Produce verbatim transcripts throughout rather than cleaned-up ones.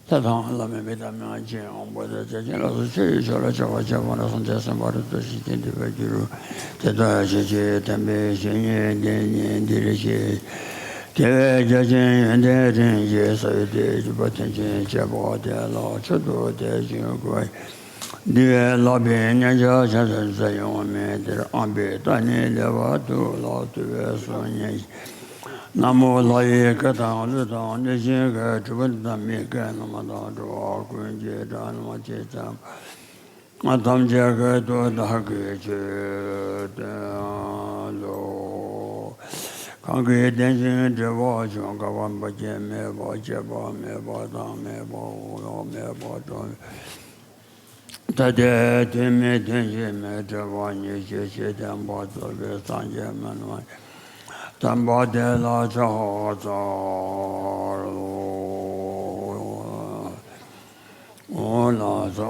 ལྷ་དང་ལྷ་མིན་མི་དང་མི་དབང་ཆེན་དབང་པོ་དང་བརྒྱ་བྱིན་ལ་སོགས་ཆོས་ཀྱི་ཕྱོགས་ལ་ཕྱོགས་པ་ཆོས་སྤངས་ནས་སངས་རྒྱས་སེམས་དཔའ་རིགས་གསུམ་ཞིག་སྟེ་འདུས་པའི་རྒྱུ་རུ། དེ་ལྟར་ཞི་བྱེད་དམ་པའི་བཤེས་གཉེན་དེ་ཉིད་འདིར་གཤེགས། རྒྱལ་བའི་བརྒྱ་བྱིན་ཡོན་ཏན་རིན་ཆེན་ཟབ་ཡོན་ཏན་བརྗིད་པ་མཐུ་ཆེན་བཅས་པ་དེ་ལ་མཆོད་དོ། དེ་བཞིན་སྐུ་འདུས་པའི་ལྷ་བུའི་མཉེན་ཆས་ཕྱག་འཚལ་མཛད་ཡོང་བ་མིན། དེར་ཨམ་པའི་ཏཱ་ལའི་ལེགས་པར་བཏུད་ལ་བཏུད་པའི་གསུང་སྙན། ན་མོ་ལྷ་ཡི་སྐད་དང་ཀླུ་དང་གནོད་སྦྱིན་སྐད། གྲུལ་བུམ་དང་མིའི་སྐད་རྣམས་དང་འགྲོ་བ་ཀུན་གྱི་སྒྲ་རྣམས་ཇི་ཙམ་པ་ཐམས་ཅད་སྐད་དུ་བདག་གིས་ཆོས་བསྟན་ཏོ། གང་གིས་བསྟན་ཅིང་འགྲེལ་པ་བྱུང་། བསྐལ་པ་འབད་ཀྱིས་མེད་པ་སྐྱེ་བ་མེད་པ་དང་མེད་པ་འོག་མེད་པ་འགྲོ་ཐ་དད་དོན་མེད་དོན་གཞན་མེད་འབྲེལ་བ་གཉིས་ཀྱི་ཤེས་ལྡན་པ་རྫོགས་པའི་སངས་རྒྱས་མན་ངག་དམ་པ་དེ་ལ་ཕྱག་འཚལ་ལོ། འོ་ལགས་སོ།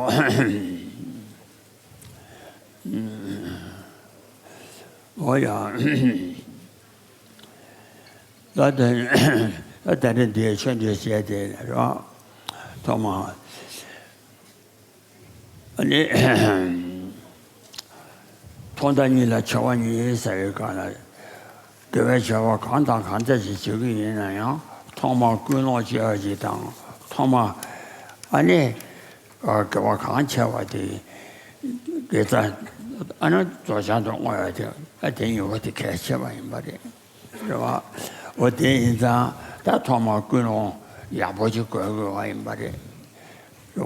འོ་ཡ། ད་ད་ད་ད་འདིའི་ཆོས་འདི་བཤད་དེ་རེད་བ། ཐོག་མ། ཨ་ནི། ཐོག་མཐའ་གཉིས་ལ་ཆེ་བ་གཉིས་ཟེར་བའི་སྒང་ལ། དགེ་བའི་ཆེ་བ་གང་དང་གང་འདྲ་ཞིག་བྱེད་ཀྱི་ཡིན་ན་ཡང་ཐོག་མར་ཀུན་སློང་སྐྱེ་བ་ཞིག་དང་། ཐོག་མ་ཨ་ནི་དགེ་བ་གང་ཆེ་བ་དེ་དགེ་རྩ་ཨ་ནི་རྫོགས་བྱང་དུ་བསྔོ་བ་དེ། ཨ་དེ་གཉིས་པོ་དེ་གལ་ཆེ་བ་ཡིན་པ་རེད། རེད་བ། འོ་དེ་ཡིན་ཙང་ད་ཐོག་མར་ཀུན་སློང་ཡག་པོ་ཅིག་དགོས་དགོས་པ་ཡིན་པ་རེད། རེད་བ།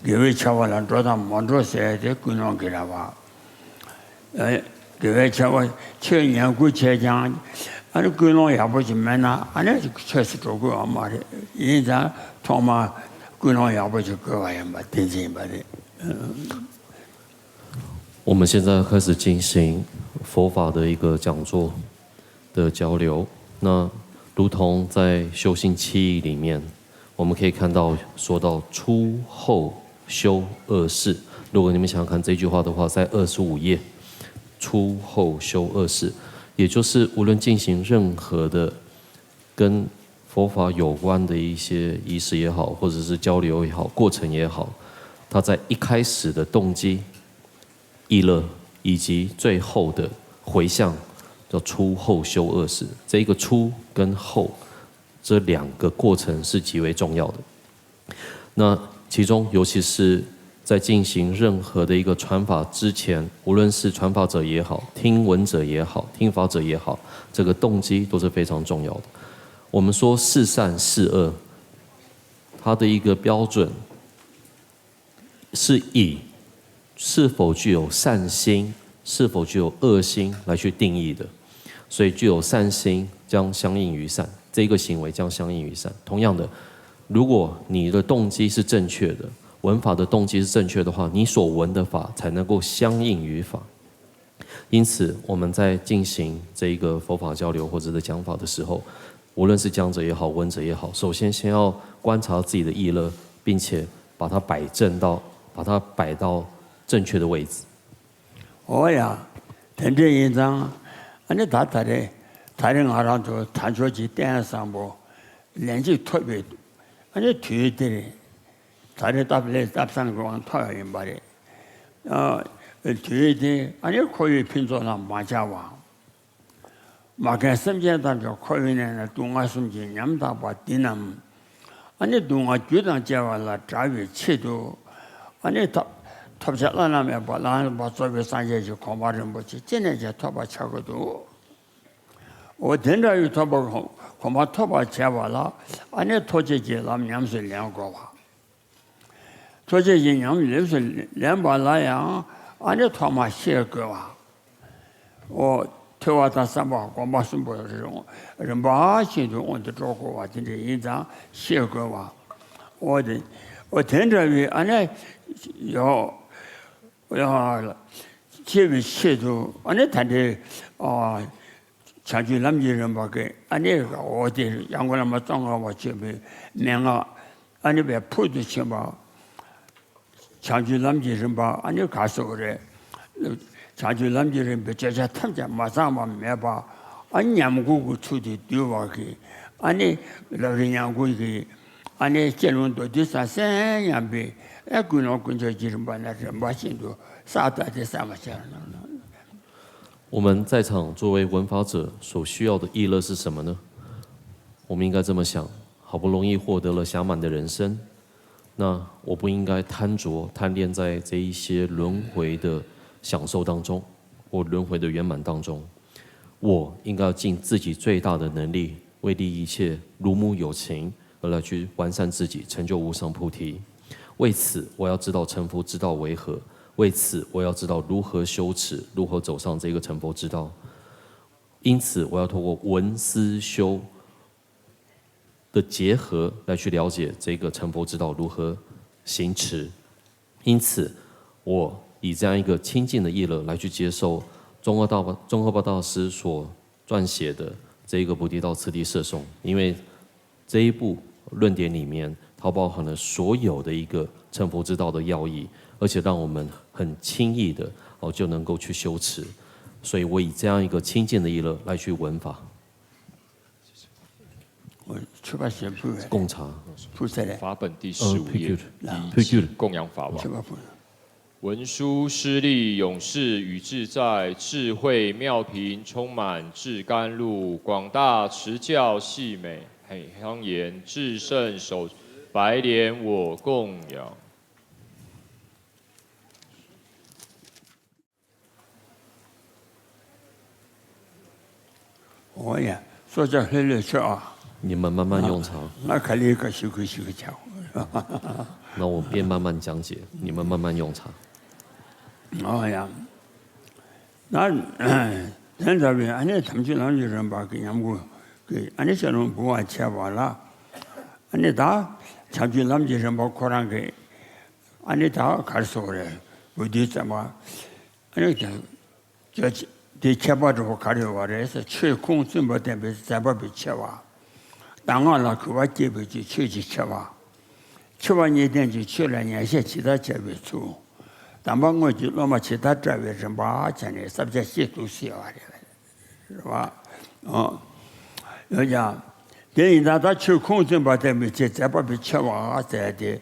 དགེ་བའི་ཆེ་བ་ལ་འགྲོ་དང་མ་འགྲོ་ཟེར་དེ་ཀུན་སློང་གི་རེད་བ། ཨེ། དགེ་བའི་ཆེ་བ་ཆོས་ཉན་དགོས་བྱས་ཀྱང་ཨ་ནི་ཀུན་སློང་ཡག་པོ་ཅིག་མེད་ན་ཨ་ནི་ཆོས་སུ་འགྲོ་དགོས་པ་མ་རེད། ཡིན་ཙང་ཐོག་མར་ཀུན་སློང་ཡག་པོ་ཅིག་དགོས་པ་ཡིན་པ་བདེན་འཛིན་ཡིན་པ་རེད། 我们现在开始进行佛法的一个讲座的交流。那如同在修行七义里面，我们可以看到说到初后修恶事。如果你们想要看这句话的话，在二十五页，初后修恶事，也就是无论进行任何的跟佛法有关的一些仪式也好，或者是交流也好，过程也好，它在一开始的动机、意乐，以及最后的回向，叫初后修恶事。这一个初跟后这两个过程是极为重要的。那其中，尤其是在进行任何的一个传法之前，无论是传法者也好，听闻者也好，听法者也好，这个动机都是非常重要的。我们说是善是恶，它的一个标准是以是否具有善心、是否具有恶心来去定义的。所以具有善心将相应于善，这个行为将相应于善。同样的，如果你的动机是正确的，闻法的动机是正确的话，你所闻的法才能够相应于法。因此，我们在进行这一个佛法交流或者是讲法的时候，无论是讲者也好，闻者也好，首先先要观察自己的意乐，并且把它摆正到，把它摆到正确的位置。 འོ་ཡ། དེ་འདྲ་ཡིན་ཙང་ཨ་ནི་ད་ད་རེས་ད་རེས་ང་རང་ཚོ་དལ་འབྱོར་གྱི་རྟེན་བཟང་པོ་ལན་གཅིག་ཐོབ་པའི་ཨ་ནི་དུས་འདིར། ད་རེས་སྟབས་ལེགས་སྟབས་བཟང་གི་དབང་ཐོབ་ཡ་ཡིན་པ་རེད། ཨ། དུས་འདི་ཨ་ནི་འཁོར་བའི་ཕུན་ཚོགས་ལ་མ་ཆགས་པ། མ་རྒན་སེམས་ཅན་ཐམས་ཅད་འཁོར་བའི་གནས་ན་སྡུག་བསྔལ་གསུམ་གྱིས་ཉམ་ཐག་པ་འདི་རྣམས། ཨ་ནི་སྡུག་བསྔལ་རྒྱུ་དང་བཅས་པ་ལས་བསྒྲལ་བའི་ཆེད་དུ། ཨ་ནི་ཐོབ་ཐོབ་བྱ་བླ་ན་མེད་པ་བླ་ན་མེད་པ་རྫོགས་པའི་སངས་རྒྱས་ཀྱི་གོ་འཕང་རིན་པོ་ཆེ་ཅི་ནས་ཀྱང་ཐོབ་པར་བྱ་དགོས་འདུག། འོ་དེ་འདྲ་བའི་ཐོབ་པ་གོ་འཕང་ཐོབ་པར་བྱ་བ་ལ་ཨ་ནི་ཐུགས་རྗེ་ཀྱི་ལམ་ཉམས་སུ་ལེན་དགོས་པ། ཐུགས་རྗེ་ཀྱི་ཉམས་ལེགས་སུ་ལེན་པ་ལ་ཡང་ཨ་ནི་ཐོག་མར་ཤེས་དགོས་པ། འོ། ཐོས་པ་དང་བསམ་པ་སྒོམ་པ་གསུམ་པོ་རིམ་པ་བཞིན་དུ་སྔོན་དུ་འགྲོ་དགོས་པ་དེ་འདྲ་ཡིན་ཙང་ཤེས་དགོས་པ། འོ་དེ། འོ་དེ་འདྲ་བའི་ཨ་ནི་ཡོ། ཡོ། ཤེས་པའི་ཆེད་དུ་ཨ་ནི་ད་འདྲའི་ཨ། བྱང་ཆུབ་ལམ་གྱི་རིམ་པ་གི་ཨ་ནི་འོ་དེ་ཡང་སྒོས་བླ་མ་ཙོང་ཁ་པ་ཆེན་པོའི་མན་ངག་ཨ་ནི་བའི་ཕུལ་དུ་ཕྱིན་པ། བྱང་ཆུབ་ལམ་གྱི་རིམ་པ་ཨ་ནི་ག་ཟེར་དགོས་རེད། བྱང་ཆུབ་ལམ་གྱི་རིམ་པའི་བརྗོད་བྱ་ཐམས་ཅད་མ་ཚང་བ་མེད་པ། ཨ་ནི་ཉམས་མགུར་གྱི་ཚུལ་དུ་བསྡུས་པ་གི་ཨ་ནི་ལམ་རིམ་ཉམས་མགུར་གྱི་ ཨ་ནི་སྤྱི་ནོར་མདོ་སྡེ་ས་སེང་ཉམས་པའི་ཨེ་ཀུན་སློང་དཀོན་མཆོག་གི་རིམ་པ་ན་རིམ་པ་བཞིན་དུ་ས་ད་དེ་ས་མ་ཆགས། 我们在场作为文法者所需要的意乐是什么呢？我们应该这么想：好不容易获得了暇满的人生，那我不应该贪着贪恋在这一些轮回的享受当中，或轮回的圆满当中。我应该要尽自己最大的能力，为利益一切如母有情而来去完善自己，成就无上菩提。为此，我要知道成佛之道为何。为此，我要知道如何修持，如何走上这个成佛之道。因此，我要透过闻思修的结合来去了解这个成佛之道如何行持。因此，我以这样一个清净的意乐来去接受宗喀大宗喀巴大师所撰写的这一个《菩提道次第摄颂》，因为这一部论点里面，它包含了所有的一个成佛之道的要义，而且让我们很轻易的哦就能够去修持。所以我以这样一个清净的意乐来去闻法。 ཆོས་པ་ཞེས་ཕུལ་བས། 供茶。ཕུལ་ཚར་རེད། 法本第十五页，第一供养法王。文殊师利勇士与自在，智慧妙平充满至甘露，广大慈教细美很庄严，至圣手白莲我供养。 འོ་ཡ། སོ་ཅག་ལྷོད་ལྷོད་ཆོག་ཨ། 你们慢慢用茶。 ང་ག་ལེ་ག་ཤུ་གུ་ཤུ་གུ་ཆག 那我便慢慢讲解，你们慢慢用茶。 འོ་ཡ། ད་དེ་འདྲ་བའི་ཨ་ནི་དམ་ཆོས་ལམ་གྱི་རིམ་པ་གི་ཉམས་གུ་གི་ཨ་ནི་ཤ་རུང་བུ་བ་ཆེ་བ་ལ། ཨ་ནི་ད་དམ་ཆོས་ལམ་གྱི་རིམ་པ་ཁོ་རང་གི་ཨ་ནི་ད་གར་སོགས་རེད་བུ་དུས་ཙམ་པ། ཨ་ནི་ད། དེ་ཁྱད་པར་འགྲོ་བ་ག་རེ་ཡོད་པ་རེད་ཟེར། ཆོས་ཁུངས་བཙུན་པ་བསྟན་པའི་མཛད་པ་པོའི་ཆེ་བ། གདམས་ངག་ལ་གུས་པ་བསྐྱེད་པའི་ཆོས་ཀྱི་ཆེ་བ། འཆི་བ་གཉིས་ལྡན་གྱི་ཆོས་ལ་ཉན་བཤད་ཇི་ལྟར་བྱ་བའི་ཚུལ། གདམས་པ་དངོས་ཀྱི་སློབ་མ་ཇི་ལྟར་བཀྲལ་བའི་རིམ་པ་བྱས་ནས་བསམ་བྱ་བཤད་དུ་གསོལ་བ་རེད། རེད་བ། ཨོ། ཡོད་ཀྱང་། དེ་ཡིན་ད་ལྟ་ཆོས་ཁུངས་བཙུན་པ་བསྟན་པའི་ཆེ་མཛད་པ་པོའི་ཆེ་བ་ཟེར་ཏེ།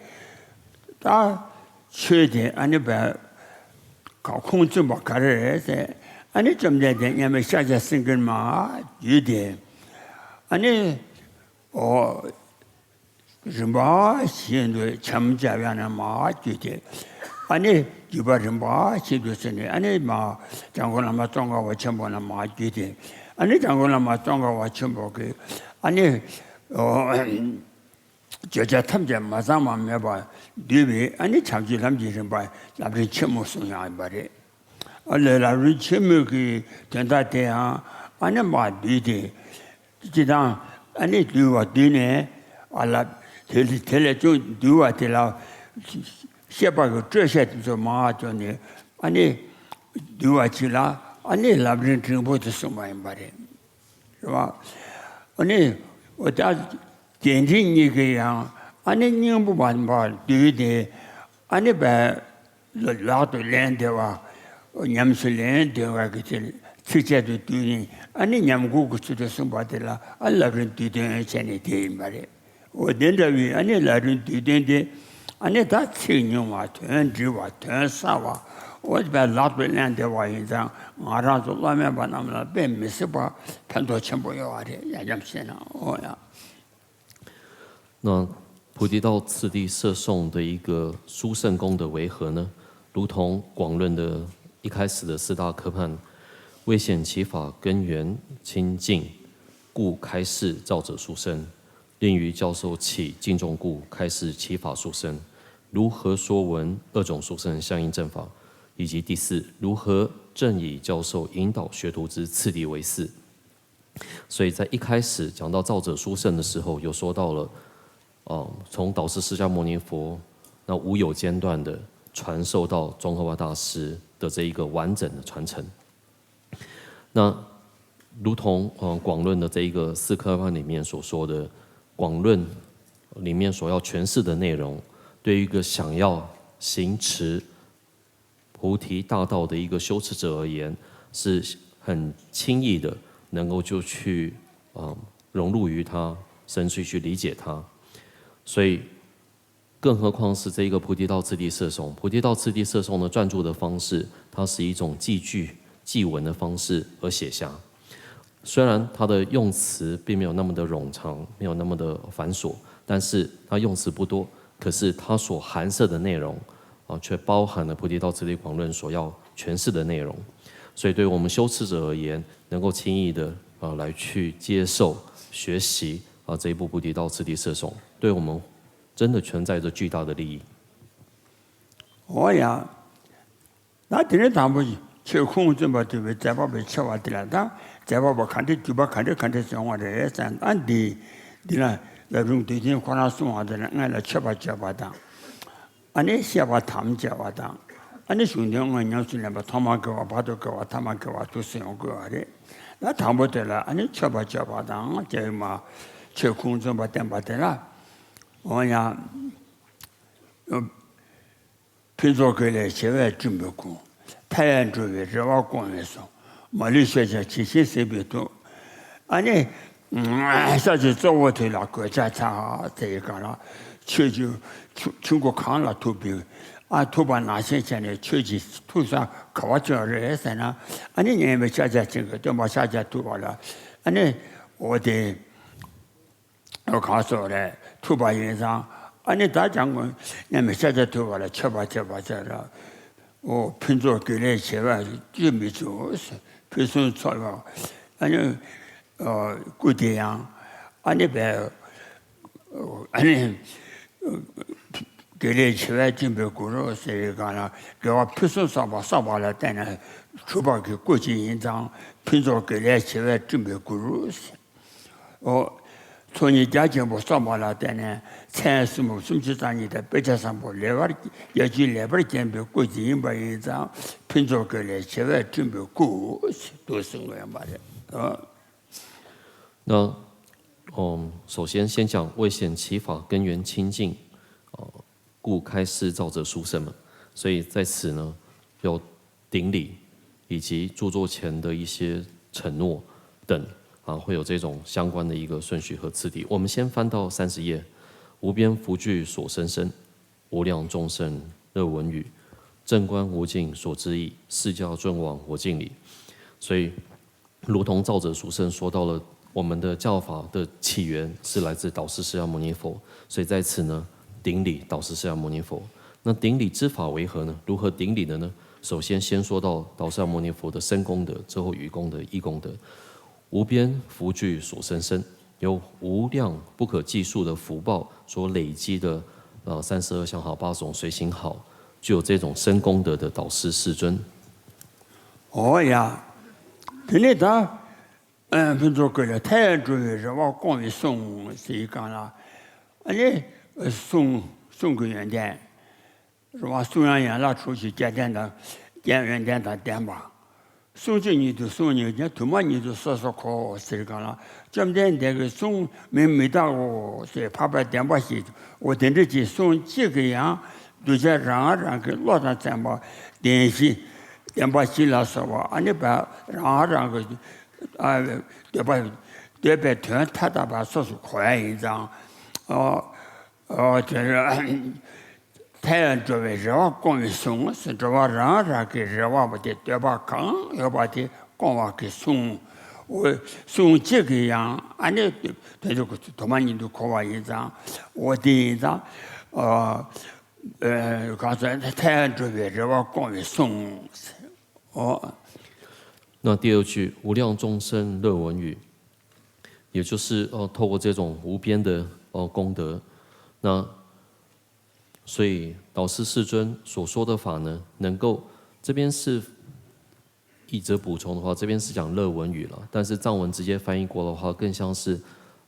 ད། ཆོས་དེ་ཨ་ནི་བས་ཁ་ཁུངས་བཙུན་པ་ག་རེ་རེད་ཟེར། ཨ་ནི་བཅོམ་ལྡན་འདས་མཉམ་མེད་ཤཱཀྱ་སེང་གེ་མར་བརྒྱུད་དེ། ཨ་ནི་འོ་རིམ་པ་བཞིན་དུ་བྱམས་བྱ་བ་ནས་མར་བརྒྱུད་དེ། ཨ་ནི་བརྒྱུད་པ་རིམ་པ་བཞིན་དུ་ཟེར་ནས་ཨ་ནི་མར་འཇམ་མགོན་བླ་མ་ཙོང་ཁ་པ་ཆེན་པོ་ནས་མར་བརྒྱུད་དེ། ཨ་ནི་འཇམ་མགོན་བླ་མ་ཙོང་ཁ་པ་ཆེན་པོ་གིས་ཨ་ནི་འོ། བརྗོད་བྱ་ཐམས་ཅད་མ་ཚང་བ་མེད་པར་བསྡུས་པའི་ཨ་ནི་བྱམས་ཆོས་ལམ་གྱི་རིམ་པ་ལམ་རིམ་ཆེན་མོ་གསུངས་ཡང་ཡིན་པ་རེད། ཨ་ལས་ལམ་རིམ་ཆེན་མོའི་གི་དོན་དག་དེ་ཡང་ཨ་ནི་མར་བསྡུས་ཏེ། སྤྱི་དང་ཨ་ནི་བསྡུས་པ་བསྡུས་ནས་ཨ་ལ་དེ་ལས་དེ་ལས་ཀྱང་བསྡུས་པ་དེ་ལ་བཤད་པ་གི་སྤྲོས་བཤད་དེ་ཚོ་མར་བཅོས་ནས་ཨ་ནི་བསྡུས་པ་ཅིག་ལ་ཨ་ནི་ལམ་རིམ་འབྲིང་པོ་དེ་གསུངས་པ་ཡིན་པ་རེད། རེད་བ། ཨ་ནི། འོ་ད། རྒྱས་འབྲིང་གཉིས་ཀྱི་ཡང་ཨ་ནི་སྙིང་པོ་བར་བར་བསྡུས་ཏེ། ཨ་ནི་བས། ལག་ཏུ་ལེན་བདེ་བ། ཉམས་སུ་ལེན་བདེ་བ་གི་ཚིག་ཚིགས་བཅད་དུ་བསྡུས་ནས་ཨ་ནི་ཉམས་མགུར་གྱི་ཚུལ་དུ་གསུངས་པ་དེ་ལ་ཨ་ལམ་རིམ་བསྡུས་དོན་བྱས་ནས་དེ་ཡིན་པ་རེད། འོ་དེ་འདྲ་བའི་ཨ་ནི་ལམ་རིམ་བསྡུས་དོན་དེ་ཨ་ནི་ད་ཚིག་ཉུང་བ་དོན་འདྲིལ་བ་དོན་གསལ་བ། འོ་དེ་བས་ལག་ཏུ་ལེན་བདེ་བ་ཡིན་ཙང་ང་རང་ཚོ་སློབ་མ་པ་རྣམས་ལ་དཔེ་མི་སྲིད་པ་ཕན་ཐོགས་ཆེན་པོ་ཡོད་པ་རེད། ཡ་འཇམ་ཤེས་ན་འོ་ཡ། 那菩提道次第摄颂的一个殊胜功德为何呢？如同广论的一开始的四大科判，为显其法根源清净，故开示造者殊胜；令于教授起敬重故，开示其法殊胜。如何说闻二种殊胜相应正法，以及第四，如何正以教授引导学徒之次第为四。 所以在一开始讲到造者殊胜的时候，有说到了，哦，从导师释迦牟尼佛那无有间断的传授到宗喀巴大师的这一个完整的传承。那如同呃广论的这一个四科判里面所说的，广论里面所要诠释的内容，对于一个想要行持 菩提大道的一个修持者而言，是很轻易的能够就去呃融入于它，甚至去理解它。所以，更何况是这一个菩提道次第摄颂。菩提道次第摄颂呢，篆注的方式，它是一种记句、记文的方式而写下。虽然它的用词并没有那么的冗长，没有那么的繁琐，但是它用词不多，可是它所含摄的内容，啊，却包含了菩提道次第广论所要诠释的内容。所以，对我们修持者而言，能够轻易的啊来去接受、学习啊这一部菩提道次第摄颂，对我们真的存在着巨大的利益。 འོ་ཡ། ད་དེ་ནས་དང་པོ་ཆོས་ཁུངས་བཙུན་པ་ཐུབ་པའི་མཛད་པ་པོའི་ཆེ་བ་དེ་ལ། ད་མཛད་པ་པོ་ག་འདྲའི་བརྒྱུད་པ་ག་འདྲ་ག་འདྲ་བྱུང་བ་རེད་ཟེར་ན། ད་འདི་འདི་ལ་རབ་བྱུང་བདུད་བཞི་ཁོ་རང་གསུངས་པ་དེ་ལ། སྔོན་ལ་མཆོད་པ་བརྗོད་པ་དང་། ཨ་ནི་བཤད་པ་དམ་བཅའ་བ་དང་། ཨ་ནི་གཞུང་དོན་དངོས་ཉམས་སུ་ལེན་པ། ཐོག་མར་དགེ་བ། བར་དུ་དགེ་བ། ཐ་མར་དགེ་བ་དུ་སུ་ཡང་དགོས་པ་རེད། ད་དང་པོ་དེ་ལ་ཨ་ནི་མཆོད་པ་བརྗོད་པ་དང་། ཅེས་མ་ཆོས་ཁུངས་བཙུན་པ་བསྟན་པ་དེ་ལ། འོ་ཡ། ཕུན་ཚོགས་དགེ་ལེགས་བྱེ་བས་བསྐྲུན་པའི་སྐུ། མཐའ་ཡས་འགྲོ་བའི་རེ་བ་སྐོང་བའི་གསུང་། མ་ལུས་ཤེས་བྱ་ཇི་བཞིན་གཟིགས་པའི་ཐུགས། ཨ་ནི། ས་བཅད་གཙོ་བོ་དེ་ལ་གོ་ཆ་ཚ་དེ་ཡི་གང་ལ། ཆོས་ཀྱི་ཆུ་ཆུ་མགོ་གངས་ལ་ཐུག་པའི། ཨ་ཐུག་པ་ནང་བཞིན་བྱས་ནས་ཆོས་ཀྱི་ཐུག་ས་ག་བ་ཅིག་རེད་ཟེར་ན། ཨ་ནི་མཉམ་མེད་ཤཱཀྱ་ཐུབ་པའི་སྟོན་པ་ཤཱཀྱ་ཐུབ་པ་ལ། ཨ་ནི་འོ་དེ། གང་སོགས་རེད། ཐུག་པ་ཡིན་ཙང་། ཨ་ནི་ད་ཅང་མཉམ་མེད་ཤཱཀྱ་ཐུབ་པ་ལ་མཆོད་པ་བྱེད་པ་ཟེར་ར། འོ་ཕུན་ཚོགས་དགེ་ལེགས་བྱེ་བས་བསྐྲུན་པའི་སྐུ། ཕུན་སུམ་ཚོགས་པ། ཨ་ནི་སྐུ་དེ་ཡང་། ཨ་ནི་བས། ཨ་ནི་དགེ་ལེགས་བྱེ་བས་བསྐྲུན་པའི་སྐུ་རུ་ཟེར་བའི་སྒང་ལ། དགེ་བ་ཕུན་སུམ་ཚོགས་པ་བསགས་པ་ལ་བརྟེན་ནས་གྲུབ་པ་གི་སྐུ་ཅིག་ཡིན་ཙང་། ཕུན་ཚོགས་དགེ་ལེགས་བྱེ་བས་བསྐྲུན་པའི་སྐུ་རུ་ཟེར། འོ། ཚོགས་གཉིས་རྒྱ་ཆེན་པོ་བསགས་པ་ལ་བརྟེན་ནས་མཚན་གསུམ་པོ་སུམ་ཅུ་རྩ་གཉིས་དང་དཔེ་བྱད་བཟང་པོ་ལེགས་པར་རྒྱ་ཆེའི་ལེགས་པར་བརྒྱན་པའི་སྐུ་ཅིག་ཡིན་པ་ཡིན་ཙང་། ཕུན་ཚོགས་དགེ་ལེགས་བྱེ་བས་བསྐྲུན་པའི་སྐུ་ཞེས་འདུག་གསུང་གི་ཡོད་པ་རེད། ཨོ། 那，嗯，首先先讲未显其法，根源清净，呃，故开示造者殊胜嘛。所以在此呢，有顶礼，以及著作前的一些承诺等，啊，会有这种相关的一个顺序和次第。我们先翻到三十页，无边福聚所生身，无量众生乐闻语，正观无尽所知意，是教尊王活敬礼。所以，如同造者殊胜说到了，我们的教法的起源是来自导师释迦牟尼佛，所以在此呢，顶礼导师释迦牟尼佛。那顶礼之法为何呢？如何顶礼的呢？首先，先说到导师释迦牟尼佛的身功德，之后语功德、意功德。无边福聚所生身，有无量不可计数的福报所累积的，呃，三十二相好、八种随行好，具有这种身功德的导师世尊。 འོ་ཡ། དེ་ནས་ད། ཨ། ཕུན་ཚོགས་དགེ་ལེགས་མཐའ་ཡས་འགྲོ་བའི་རེ་བ་སྐོང་བའི་གསུང་ཟེར་བའི་སྒང་ལ། ཨ་ནི་གསུང་། གསུང་གི་ཡོན་ཏན། རེ་བ་གསུང་དབྱངས་ཡན་ལག་དྲུག་ཅུ་རྒྱལ་བསྟན་དང་། རྒྱལ་ཡོན་ཏན་དང་ལྡན་པ། གསུང་ཆོས་ཉིད་དུ་གསུང་ཉིད་ཀྱང་། དུ་མ་ཉིད་དུ་སོ་སོར་གོ་ཟེར་བའི་སྒང་ལ། བཅོམ་ལྡན་འདས་ཀྱི་གསུང་མི་མི་རྟག་གོ་ཟེར་འཕགས་པའི་བདེན་པ་ཞིག་འོ་དེ་འདྲ་ཅིག་གསུང་གཅིག་གིས་ཡང་གདུལ་བྱ་རང་རང་གི་བློ་དང་མཚན་པ། བདེན་བཞི། བདེན་པ་བཞི་ལ་སོགས་པ། ཨ་ནི་བ་རང་རང་གི། ཨ། འདོད་པ། འདོད་པའི་དོན་མཐའ་དག་པ་སོ་སོར་གོ་ཡ་ཡིན་ཙང་། ཨོ། ཨོ། དེ་ལ་མཐའ་ཡས་འགྲོ་བའི་རེ་བ་སྐོང་བའི་གསུང་ཟེར། འགྲོ་བ་རང་རང་གི་རེ་བ་པོ་དེ། འདོད་པ་གང་ཡོད་པ་དེ་སྐོང་བ་གི་གསུང་། འོ། གསུང་གཅིག་གིས་ཡང་ཨ་ནི་དེ་ཚོ་དུ་མ་ཉིད་དུ་གོ་བ་ཡིན་ཙང་། འོ་དེ་ཡིན་ཙང་། ཨ། ཨ། གང་ཟེར། མཐའ་ཡས་འགྲོ་བའི་རེ་བ་སྐོང་བའི་གསུང་ཟེར། ཨོ། 那第二句，无量众生乐闻语，也就是，呃，透过这种无边的，呃，功德，那所以导师世尊所说的法呢，能够，这边是译者补充的话，这边是讲乐闻语了，但是藏文直接翻译过的话，更像是，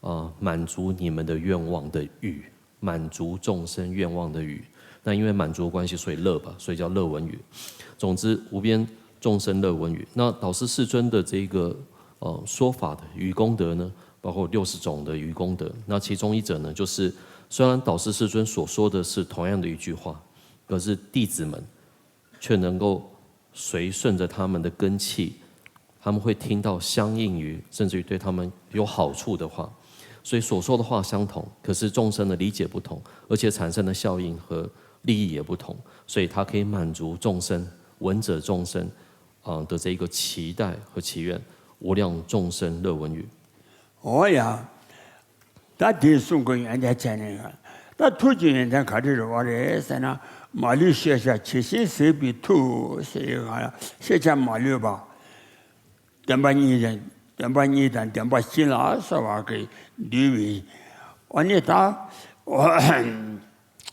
呃，满足你们的愿望的语。 满足众生愿望的语。那因为满足的关系，所以乐吧，所以叫乐闻语。总之，无边众生乐闻语。那导师世尊的这个，呃，说法的语功德呢，包括六十种的语功德。那其中一者呢，就是虽然导师世尊所说的是同样的一句话，可是弟子们却能够随顺着他们的根器，他们会听到相应于甚至于对他们有好处的话。所以所说的话相同，可是众生的理解不同，而且产生的效应和利益也不同，所以它可以满足众生、闻者众生，嗯、的这一个期待和祈愿。无量众生乐闻语。 འོ་ཡ། ད་དེ་གསུང་གི་ཡོན་ཏན་བྱས་ནས། ད་ཐུགས་ཀྱི་ཡོན་ཏན་ག་རེ་རེད་བ་རེད་ཟེར་ན། མ་ལུས་ཤེས་བྱ་ཇི་བཞིན་གཟིགས་པའི་ཐུགས་ཟེར་ཡི་ག་ཤེས་བྱ་མ་ལུས་པ། བདེན་པ་གཉིས་དང་བདེན་པ་གཉིས་དང་བདེན་པ་བཞི་ལ་སོགས་པ་གིས་བསྡུས་པའི། འོ་ནི་ད་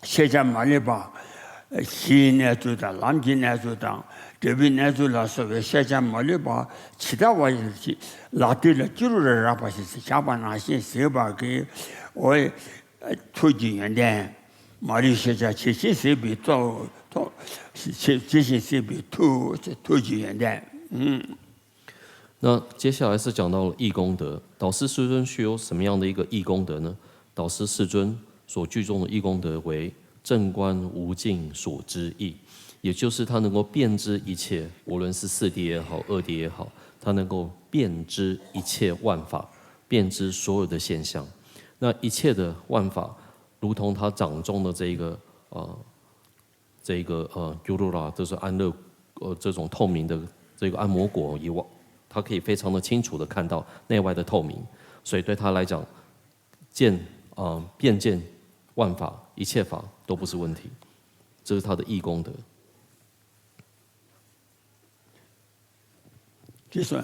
ཤེས་བྱ་མ་ལུས་པ། གཞིའི་གནས་ཚུལ་དང་ལམ་གྱི་གནས་ཚུལ་དང་འབྲས་བུའི་གནས་ཚུལ་ལ་སོགས་པའི་ཤེས་བྱ་མ་ལུས་པ་ཇི་ལྟ་བ་བཞིན་ལག་མཐིལ་ལ་ཅི་རུ་རེ་རེག་པ་བཞིན་བཞག་པ་ནང་བཞིན་གཟིགས་པ་གིས། འོ། ཐུགས་ཀྱི་ཡོན་ཏན། མ་ལུས་ཤེས་བྱ་ཇི་བཞིན་གཟིགས་པའི་གཙོ་བོ། ཇི་བཞིན་གཟིགས་པའི་ཐུགས། ཐུགས་ཀྱི་ཡོན་ཏན། 那接下来是讲到了易功德，导师师尊是有什么样的一个易功德呢？导师世尊所具众的易功德为正观无尽所知易，也就是他能够遍知一切，无论是四谛也好，二谛也好，他能够遍知一切万法，遍知所有的现象。那一切的万法，如同他掌中的这一个呃这个呃 gyurura，就是安乐呃这种透明的这个安摩果以外，他可以非常的清楚的看到内外的透明，所以对他来讲，见呃遍见万法一切法都不是问题，这是他的易功德。 ཅེས་སོ།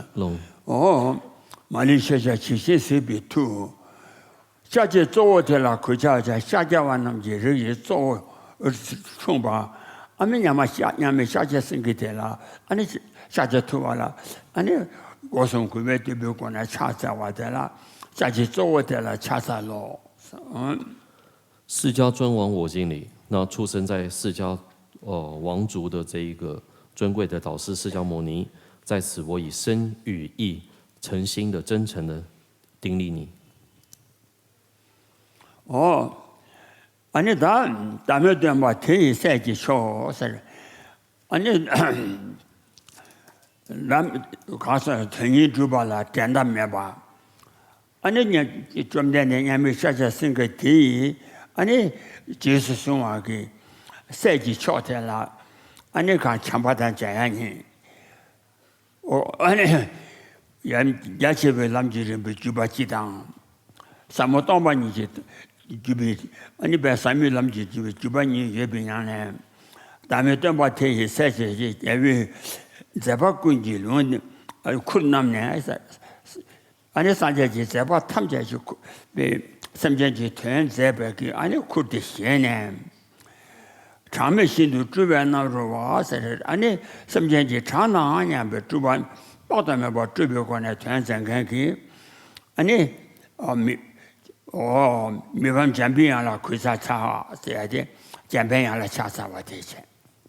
ཨོ། མ་ལུས་ཤེས་བྱ་ཇི་བཞིན་གཟིགས་པའི་ཐུགས། ཤཱཀྱའི་གཙོ་བོ་དེ་ལ་གུས་ཕྱག་བྱ། ཤཱཀྱ་པ་རྣམས་ཀྱི་རིགས་ཀྱི་གཙོ་བོར་འཁྲུངས་པ། ཨ་ནི་མཉམ་མ་ཤཱཀ་མཉམ་མེད་ཤཱཀྱ་སེང་གེ་དེ་ལ། ཨ་ནི་ཤཱཀྱ་ཐུབ་པ་ལ། ཨ་ནི་སྒོ་གསུམ་གུས་པས་བཏུད་པའི་སྒོ་ནས་ཕྱག་འཚལ་བ་དེ་ལ། ཤཱཀྱའི་གཙོ་བོ་དེ་ལ་ཕྱག་འཚལ་ལོ། 释迦尊王我敬礼。那出生在释迦呃王族的这一个尊贵的导师释迦牟尼，在此我以身语意诚心的真诚的顶礼你。 ཨོ། ཨ་ནི་ད་བདག་མེད་སྟོན་པ་དེ་ཡི་སྲས་ཀྱི་མཆོག་ཟེར། ཨ་ནི། ལམ་གང་ཟག་དོན་གཉིས་སྒྲུབ་པ་ལ་འགྲན་ཟླ་མེད་པ། ཨ་ནི་ཉན་བཅོམ་ལྡན་འདས་མཉམ་མེད་ཤཱཀྱ་སེང་གེ་དེ་ཡིས་ཨ་ནི་རྗེས་སུ་བཟུང་བ་གི་སྲས་ཀྱི་མཆོག་དེ་ལ་ཨ་ནི་གང་བྱམས་པ་དང་མཇལ་ཡ་ཡིན། ཨོ་ཨ་ནི་ཡང་རྒྱ་ཆེ་བའི་ལམ་གྱི་རིམ་པའི་བརྒྱུད་པ་སྤྱི་དང་། ཟབ་མོ་སྟོང་པ་ཉིད་ཀྱི་བརྒྱུད་པའི་ཨ་ནི་པའི་ཟབ་མོའི་ལམ་གྱི་བརྒྱུད་པའི་བརྒྱུད་པ་གཉིས་ཡོད་པའི་ཉམས་ལེན། བདག་མེད་སྟོན་པ་དེ་ཡི་སྲས་ཞེས་བྱའི་རྒྱལ་པོའི་མཛད་པ་ཀུན་གྱི་ལུང་ཁུར་བསྣམས་ནས། ཨ་ནི་སངས་རྒྱས་ཀྱི་མཛད་པ་ཐམས་ཅད་ཀྱི་ཁུ་པའི་སེམས་ཅན་གྱི་དོན་མཛད་པའི་གི་ཨ་ནི་ཁུར་དེ་བཞེས་ནས། གྲངས་མེད་ཤིན་ཏུ་སྤྲུལ་པའི་རྣམ་རོལ་པ་ཟེར། ཨ་ནི་སེམས་ཅན་གྱི་གྲངས་དང་མཉམ་པའི་སྤྲུལ་པ་དཔག་ཏུ་མེད་པ་སྤྲུལ་པའི་སྒོ་ནས་དོན་མཛད་མཁན་གྱི་ཨ་ནི་ཨ་མི་ཨོ་མི་ཕམ་འཇམ་པའི་དབྱངས་ལ་གུས་ཕྱག་འཚལ་ཟེར་ཏེ། འཇམ་པའི་དབྱངས་ལ་ཕྱག་འཚལ་བ་དེ་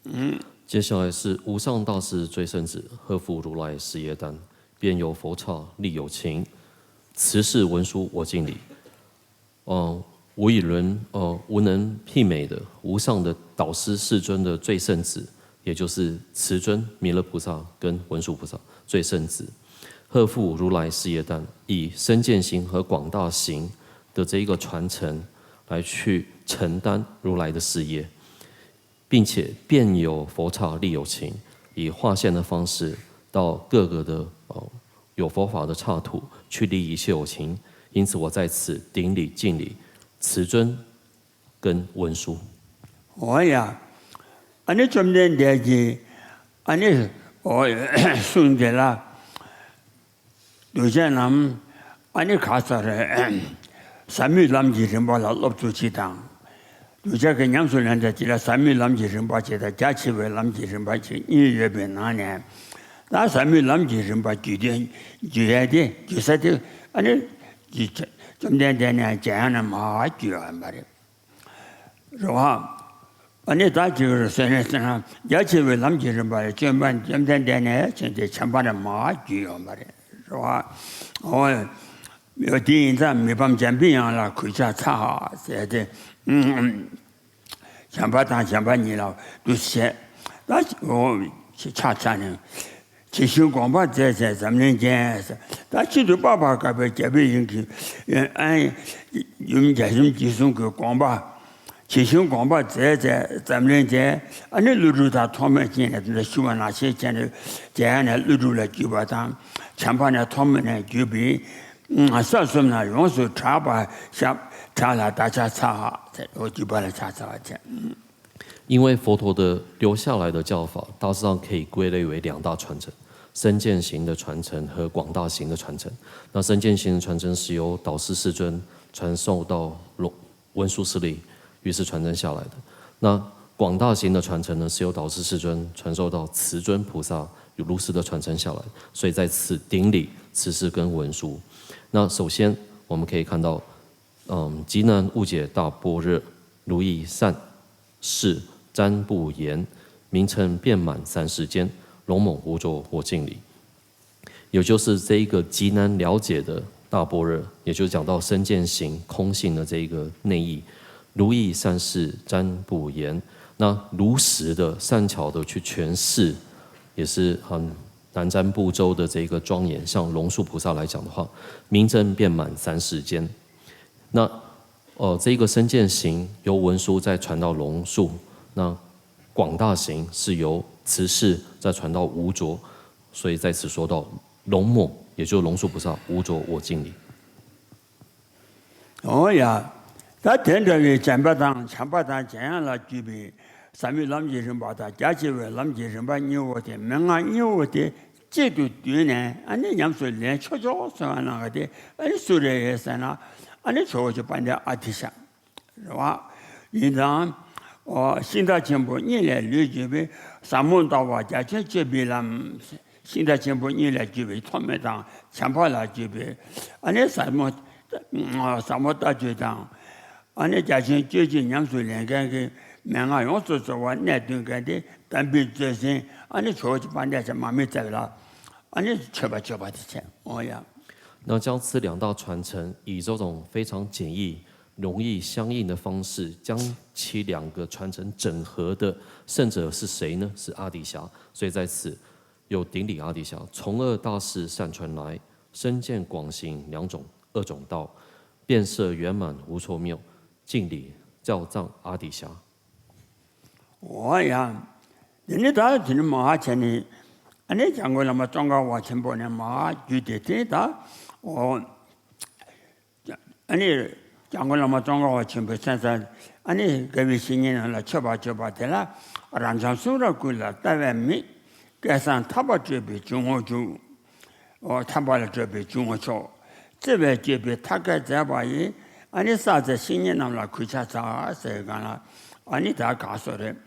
བྱས། 接下来是无上大士最胜子，荷负如来事业旦，遍游佛刹，历有情，慈氏文殊我敬礼。呃，无与伦，呃，无能媲美的无上的导师世尊的最胜子，也就是慈尊弥勒菩萨跟文殊菩萨最胜子。荷负如来事业旦，以身见行和广大行的这一个传承来去承担如来的事业。 并且遍游佛刹历有情，以化现的方式到各个的呃有佛法的刹土去历一切有情。因此，我在此顶礼敬礼慈尊跟文殊。 འོ་ཡ། ཨ་ནི་བཅོམ་ལྡན་འདས་ཀྱིས་ཨ་ནི་འོ་གསུངས་དེ་ལ། གདུལ་བྱ་རྣམས་ཨ་ནི་ག་ས་རེད། ཟབ་མོའི་ལམ་གྱི་རིམ་པ་ལ་སློབ་ཚུལ་གཅིག་དང་། གདུལ་བྱ་གི་ཉམས་སུ་ལེན་ཐབས་གཅིག་ལ་ཟབ་མོའི་ལམ་གྱི་རིམ་པ་གཅིག་དང་རྒྱ་ཆེ་བའི་ལམ་གྱི་རིམ་པ་གཅིག་གཉིས་ཡོད་པའི་ནང་ནས། ད་ཟབ་མོའི་ལམ་གྱི་རིམ་པ་བརྒྱུད་དེ་བརྒྱུད་ཡས་དེ་བརྒྱུད་ས་དེ་ཨ་ནི་བཅོམ་ལྡན་འདས་ནས་མཇལ་ཡང་ན་མར་བརྒྱུད་ཡོད་པ་རེད། རེད་བ། ཨ་ནི་ད་ཅིག་རེད་ཟེར་ནས་ཟེར་ན་རྒྱ་ཆེ་བའི་ལམ་གྱི་རིམ་པ་ལ་བཅོམ་པ་བཅོམ་ལྡན་འདས་ནས་བྱས་ཏེ་བྱམས་པ་ནས་མར་བརྒྱུད་ཡོང་བ་རེད། རེད་བ། འོ། དེ་ཡིན་ཙང་མི་ཕམ་འཇམ་པའི་དབྱངས་ལ་གུས་ཕྱག་འཚལ་ཟེར་ཏེ། བྱམས་པ་དང་བྱམས་པ་གཉིས་ལ་འདུ་བྱེད། ད་འོ་ཕྱག་འཚལ་ནས། ཇི་བཞིན་དགོངས་པ་མཛད་བྱས་འཛམ་གླིང་རྒྱན། ད་ཤིན་ཏུ་དཔའ་བར་བཀའ་བའི་རྒྱལ་པོའི་དབྱིངས་ཀྱི་ཨ་ཡུམ་རྒྱ་གཞུང་འཇིགས་གསུམ་གྱི་དགོངས་པ། ཇི་བཞིན་དགོངས་པ་མཛད་བྱས་འཛམ་གླིང་རྒྱན། ཨ་ནི་ཀླུ་སྒྲུབ་དང་ཐོགས་མེད་ཅན་ནས་དེ་འདྲ་ཞུ་བ་ནང་བཞིན་བྱས་ནས་རྒྱལ་ཡང་ནས་ཀླུ་སྒྲུབ་ལ་བརྒྱུད་པ་དང་། བྱམས་པ་ནས་ཐོགས་མེད་ནས་བརྒྱུད་པའི་ས་གསུམ་ན་ཡོངས་སུ་གྲགས་པ་ཞབས་གྲགས་ལ་བརྡ་ཆགས་ཚར་བ་དེ་འོ་བརྒྱུད་པ་ལ་ཆགས་ཚར་བ་བྱས། 因为佛陀的留下来的教法大致上可以归类为两大传承：身见行的传承和广大行的传承。那身见行的传承是由导师世尊传授到龙文殊师利，于是传承下来的。那广大行的传承呢，是由导师世尊传授到慈尊菩萨，由如实的传承下来。所以在此顶礼慈氏跟文殊。那首先我们可以看到，嗯，极难误解大般若，如意善 是占不言，名称遍满三世间，龙猛无着我敬礼。也就是这一个极难了解的大般若，也就是讲到身见行空性的这一个内意，如意善事占不言。那如实的、善巧的去诠释，也是很难占部洲的这个庄严。像龙树菩萨来讲的话，名称遍满三世间。那呃，这个身见行由文殊再传到龙树，那广大行是由慈氏再传到无着，所以在此说到龙猛，也就是龙树菩萨无着我敬礼。 འོ་ཡ། ད་དེ་འདྲ་བའི་བྱམས་པ་དང་བྱམས་པ་དང་འཇམ་དབྱངས་ལ་བརྒྱུད་པའི་ཟབ་མོའི་ལམ་གྱི་རིམ་པ་དང་རྒྱ་ཆེ་བའི་ལམ་གྱི་རིམ་པ་གཉིས་པོ་དེ་མན་ངག་གཉིས་པོ་དེ་གཅིག་ཏུ་བསྡུས་ནས་ཨ་ནི་ཉམས་སུ་ལེན་ཆོག་ཆོག་ཟེར་བ་ནང་ག་དེ་ཨ་ནི་སུ་རེད་ཡོད་ཟེར་ན་ཨ་ནི་ཇོ་བོ་རྗེ་དཔལ་ལྡན་ཨ་ཏི་ཤ་རེད་བ། ཡིན་ཙང་ཤིང་རྟ་ཆེན་པོ་གཉིས་ལས་ལུས་གྱུར་པའི་ཟབ་མོ་ལྟ་བ་རྒྱ་ཆེན་སྤྱོད་པའི་ལམ། ཤིང་རྟ་ཆེན་པོ་གཉིས་ལས་གྱུར་པའི་ཐོགས་མེད་དང་བྱམས་པ་ལ་གྱུར་པའི་ཨ་ནི་ཟབ་མོ་ཟབ་མོ་ལྟ་སྤྱོད་དང་། ཨ་ནི་རྒྱ་ཆེན་སྤྱོད་ཕྱིར་ཉམས་སུ་ལེན་མཁན་གྱི་མན་ངག་ཡོངས་སུ་རྫོགས་པ་གནད་སྟོན་མཁན་དེ་དམ་པའི་མཛོད་ཟིན་ཨ་ནི་ཇོ་བོ་རྗེ་དཔལ་ལྡན་ཨ་ཏི་ཤ་མར་མེ་མཛད་པ་ལ་ཨ་ནི་མཆོད་པ་མཆོད་པ་དེ་བྱས། འོ་ཡ། 那将此两大传承以这种非常简易、容易相应的方式，将其两个传承整合的圣者是谁呢？是阿底峡。所以在此又顶礼阿底峡，从二大士善传来，身见广行两种二种道，遍摄圆满无错谬，敬礼教藏阿底峡。 འོ་ཡ། དེ་ནི་ད་དེ་ནི་མ་ཧ་བྱས་ནི་ཨ་ནི་འཇམ་མགོན་བླ་མ་ཙོང་ཁ་པ་ཆེན་པོ་ནས་མ་ཧ་བརྒྱུད་དེ་དེ་ད་འོ། ཨ་ནི་འཇམ་མགོན་བླ་མ་ཙོང་ཁ་པ་ཆེན་པོའི་མཚན་རྩ་ཨ་ནི་དགའ་བའི་བཤེས་གཉེན་རྣམས་ལ་མཆོད་པ་མཆོད་པ་དེ་ལ་རབ་འབྱམས་གསུང་རབ་ཀུན་ལ་ལྟ་བའི་མིག་སྐལ་བཟང་ཐར་པ་སྤྲོད་པའི་འཇུག་ངོགས་འཇུག་འོ་ཐར་པ་ལ་སྤྲོད་པའི་འཇུག་ངོགས་མཆོག་བརྩེ་བས་བསྐྱེད་པའི་ཐབས་མཁས་མཛད་པ་ཡིས་ཨ་ནི་བསགས་ཚད་བཤེས་གཉེན་རྣམས་ལ་གུས་ཕྱག་འཚལ་ཟེར་གང་ལ་ཨ་ནི་ད་གང་སོ་རེད།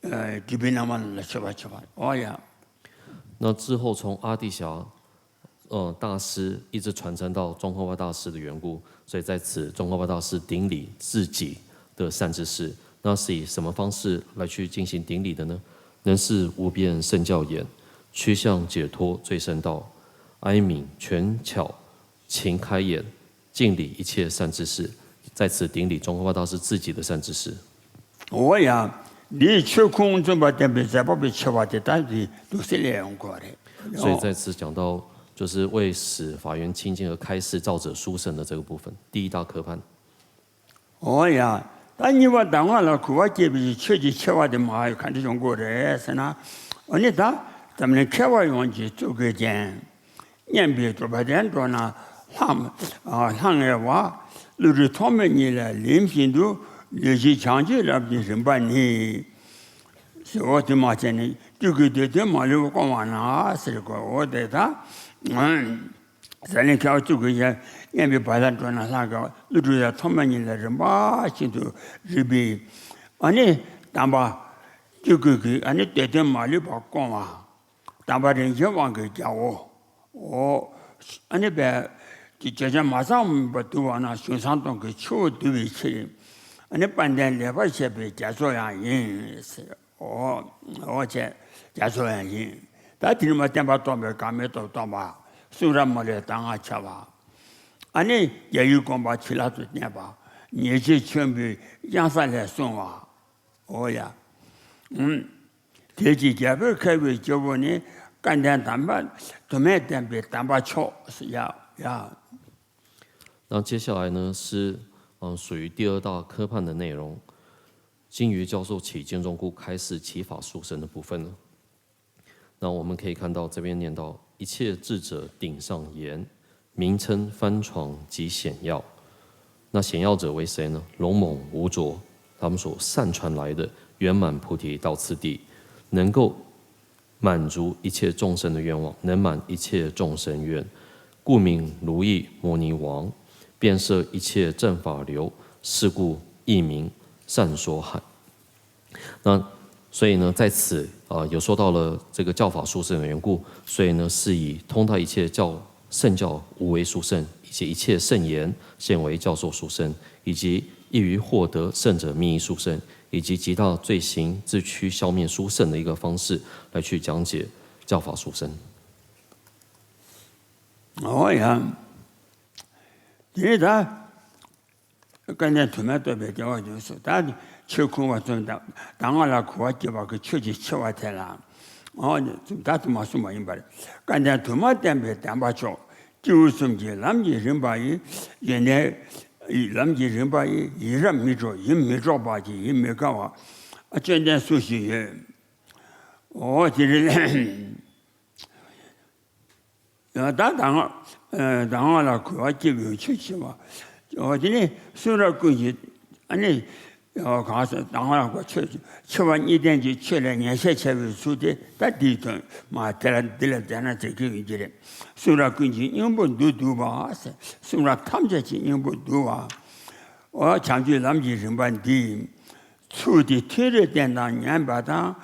སྒྲུབ་པའི་རྣམ་པ་རྣམས་ལ་མཆོད་པ་མཆོད་པ། འོ་ཡ། 那之后从阿底峡，呃，大师一直传承到宗喀巴大师的缘故，所以在此宗喀巴大师顶礼自己的善知识。那是以什么方式来去进行顶礼的呢？能是无边圣教眼，趋向解脱最圣道，哀悯权巧勤开眼，敬礼一切善知识。在此顶礼宗喀巴大师自己的善知识。 འོ་ཡ། འདིའི་ཆོས་ཁུངས་བཙུན་པ་བསྟན་པའི་མཛད་པ་པའི་ཆེ་བ་དེ་ལྟར་གྱི་འདུག་སེ་ལས་ཡོང་དགོས་རེད། 所以在此讲到，就是为使法缘清净而开示造者殊胜的这个部分，第一大科判。 འོ་ཡ། ད་གཉིས་པ་གདམས་ངག་ལ་གུས་པ་བསྐྱེད་པའི་ཆོས་ཀྱི་ཆེ་བ་དེ་མ་ཡོད་ག་འདྲ་ཡོང་དགོས་རེད་ཟེར་ན། འོ་ནི་ད་འཛམ་གླིང་མཁས་པ་ཡོངས་ཀྱི་གཙུག་གི་རྒྱན། སྙན་པའི་སྒྲུབ་པ་དེ་འགྲོ་ན་ལྷང་ལྷང་ངེ་བ། བློ་གྲོས་ཐོགས་མེད་གཉིས་ལ་ལིང་བཞིན་དུ་ལུས་ཀྱི་བྱང་ཆུབ་རབ་ཀྱི་རིམ་པ་ནི། ཟེར་འོ་དེ་མ་བྱས་ནས་སྤྲུལ་སྐུའི་འདོད་དོན་མ་ལུས་པ་སྐོང་བ་ན་ཟེར་དགོས། འོ་དེ་ད། ཟ་ལེན་ཁ་བ་བཅུ་དགུ་ཡང་སྙན་པའི་བར་ལ་འགྲོ་ན་ལྷག་ག་ཀླུ་སྒྲུབ་ཡང་ཐོག་མ་ཉིད་ལ་རིམ་པ་བཞིན་དུ་རིག་པའི་ཨ་ནི་དམ་པ་བཅུ་དགུ་གི་ཨ་ནི་འདོད་དོན་མ་ལུས་པ་སྐོང་བ། དམ་པ་རིན་ཆེན་དབང་གི་རྒྱལ་པོ། འོ། ཨ་ནི་བས་ཀྱི་བརྗོད་བྱ་མ་ཚང་བར་བསྡུ་བ་ན་གཞུང་བསྲང་གཏོང་གི་ཆུ་བོ་བསྡུ་བའི་ཕྱིར། ཨ་ནི་དཔལ་ལྡན་ལེགས་པར་བཤད་པའི་རྒྱ་མཚོ་ཡང་ཡིན་ཟེར། འོ། འོ་བྱས། རྒྱ་མཚོ་ཡང་ཡིན། ད་དེ་ནི་མ་བསྟན་པ་སྟོང་པའི་འགག་མེད་རྟོགས་སྟོང་པ། གསུང་རབ་མ་ལུས་གདམས་ངག་ཆེ་བ། ཨ་ནི་རྒྱ་ཡི་དགོངས་པ་བྱིན་རླབས་སུ་གནས་པ། ཉེས་སྤྱོད་ཆེན་པོའི་གཡང་ས་ལས་བསྲུང་བ། འོ་ཡ། ཨུམ། དེ་ཅི་རྒྱལ་པོའི་ཁ་བའི་སྐྱེ་བོ་ནི། སྐལ་ལྡན་དམ་པ་དུ་མས་བསྟན་པའི་དམ་པ་མཆོག་ཡ་ཡ། 那接下来呢是嗯属于第二大科判的内容，金鱼教授起建中故开示祈法殊胜的部分了。那我们可以看到这边念到一切智者顶上言，名称翻床及显要。那显要者为谁呢？龙猛无着，他们所善传来的圆满菩提到次第，能够满足一切众生的愿望，能满一切众生愿，故名如意摩尼王，遍摄一切正法流，是故亦名善说海。那所以呢，在此啊、呃有说到了这个教法殊胜的缘故，所以呢是以通达一切教圣教无为殊胜，以及一切圣言现为教授殊胜，以及易于获得圣者名医殊胜，以及极大罪行自驱消灭殊胜的一个方式来去讲解教法殊胜。 ཨོ་ཡ། དེ་ནི་ད་སྐལ་ལྡན་དུ་མས་བསྟན་པའི་དགེ་བ་ཡོངས་སུ་ད་ཆོས་ཁུངས་པ་ཙམ་དང་ད་ང་ལ་གོ་བ་སྐྱེ་བ་གི་ཆོས་ཀྱི་ཆེ་བ་དེ་ལ་ཨོ་ནི་ཙམ་ད་དུ་མ་གསུངས་པ་ཡིན་པར། སྐལ་ལྡན་དུ་མ་བསྟན་པའི་བསྟན་པ་མཆོག་སྐྱེས་བུ་གསུམ་གྱི་ལམ་གྱི་རིམ་པ་ཡི་ཡོན་ཏན། ལམ་གྱི་རིམ་པ་ཡི་ཡིད་རབ་མི་འཕྲོག་ཡིད་མི་འཕྲོག་པ་གི་ཡིད་མི་དགའ་བ་སྐྱོན་ལྡན་སུ་ཞིག་ཡོད། ཨོ་དེ་རེད། ད་ད་ང་ད་ང་ལ་གོ་བ་སྐྱེ་བའི་ཆོས་ཆེ་བ། འོ་དེ་ནི་གསུང་རབ་ཀུན་གྱི་ཨ་ནི་གང་ཟེར་ད་ང་ལ་གོ་ཆོས་ཆེ་བ་གཉིས་ལྡན་གྱི་ཆོས་ལ་ཉན་བཤད་བྱ་བའི་ཚུལ་དེ་ད་འདིའི་དོན་མ་དེ་ལ་འདི་ལ་བསྡད་ན་དེ་གི་ཡོད་ཀྱི་རེད། གསུང་རབ་ཀུན་གྱི་སྙིང་པོ་འདི་འདུག་པ་ཟེར། གསུང་རབ་ཐམས་ཅད་ཀྱི་སྙིང་པོ་འདུག་པ། འོ་བྱམས་ཆོས་ལམ་གྱི་རིམ་པ་འདི། ཚུལ་དེ་ཐུན་རེ་བསྟེན་དང་ཉན་པ་དང་།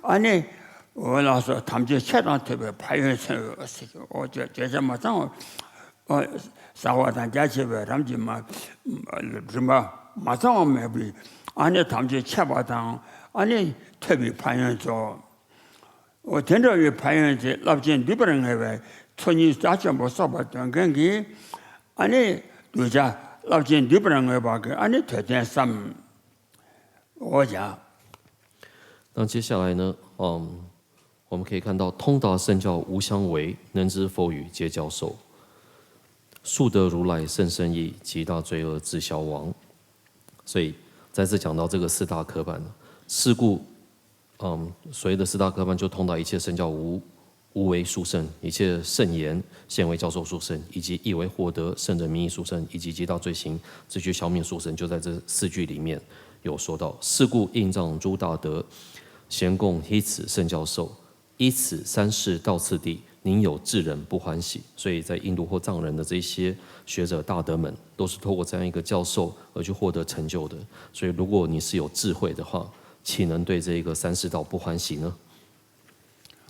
ཨ་ནི། འོ་ལགས་སོ་དམ་ཆོས་ཆེ་དང་ཐོས་པའི་ཕན་ཡོན་ཚོལ། འོ་བརྗོད་བྱ་མ་ཚང་བ། ཟབ་པ་དང་རྒྱ་ཆེ་བའི་རང་གི་མ། རིམ་པ་མ་ཚང་བ་མེད་པའི་ཨ་ནི་དམ་ཆོས་ཆེ་བ་དང་ཨ་ནི་ཐོས་པའི་ཕན་ཡོན་ཚོལ། འོ་དེ་འདྲ་བའི་ཕན་ཡོན་དེ་རླབས་ཆེན་འདུས་པར་ངེས་པའི་ཚོགས་གཉིས་རྩ་ཆེན་པོ་གསོག་པར་འདོད་མཁན་གྱིས་ཨ་ནི་གདུལ་བྱ་རླབས་ཆེན་འདུས་པར་ངེས་པ་གི་ཨ་ནི་དོན་བསྟན་བསམ། འོ་ཡ། 那接下来呢，嗯，我们可以看到通达圣教无相违，能知佛语皆教授，速得如来甚深意，极大罪恶自消亡。所以再次讲到这个四大科判，是故，嗯，所谓的四大科判就通达一切圣教无无为殊胜，一切圣言现为教授殊胜，以及亦为获得圣者名医殊胜，以及极大罪行自去消灭殊胜，就在这四句里面有说到。是故印藏诸大德，咸共依此圣教授，依此三世道次第，宁有智人不欢喜？所以在印度或藏人的这些学者大德们，都是透过这样一个教授而去获得成就的。所以如果你是有智慧的话，岂能对这一个三世道不欢喜呢？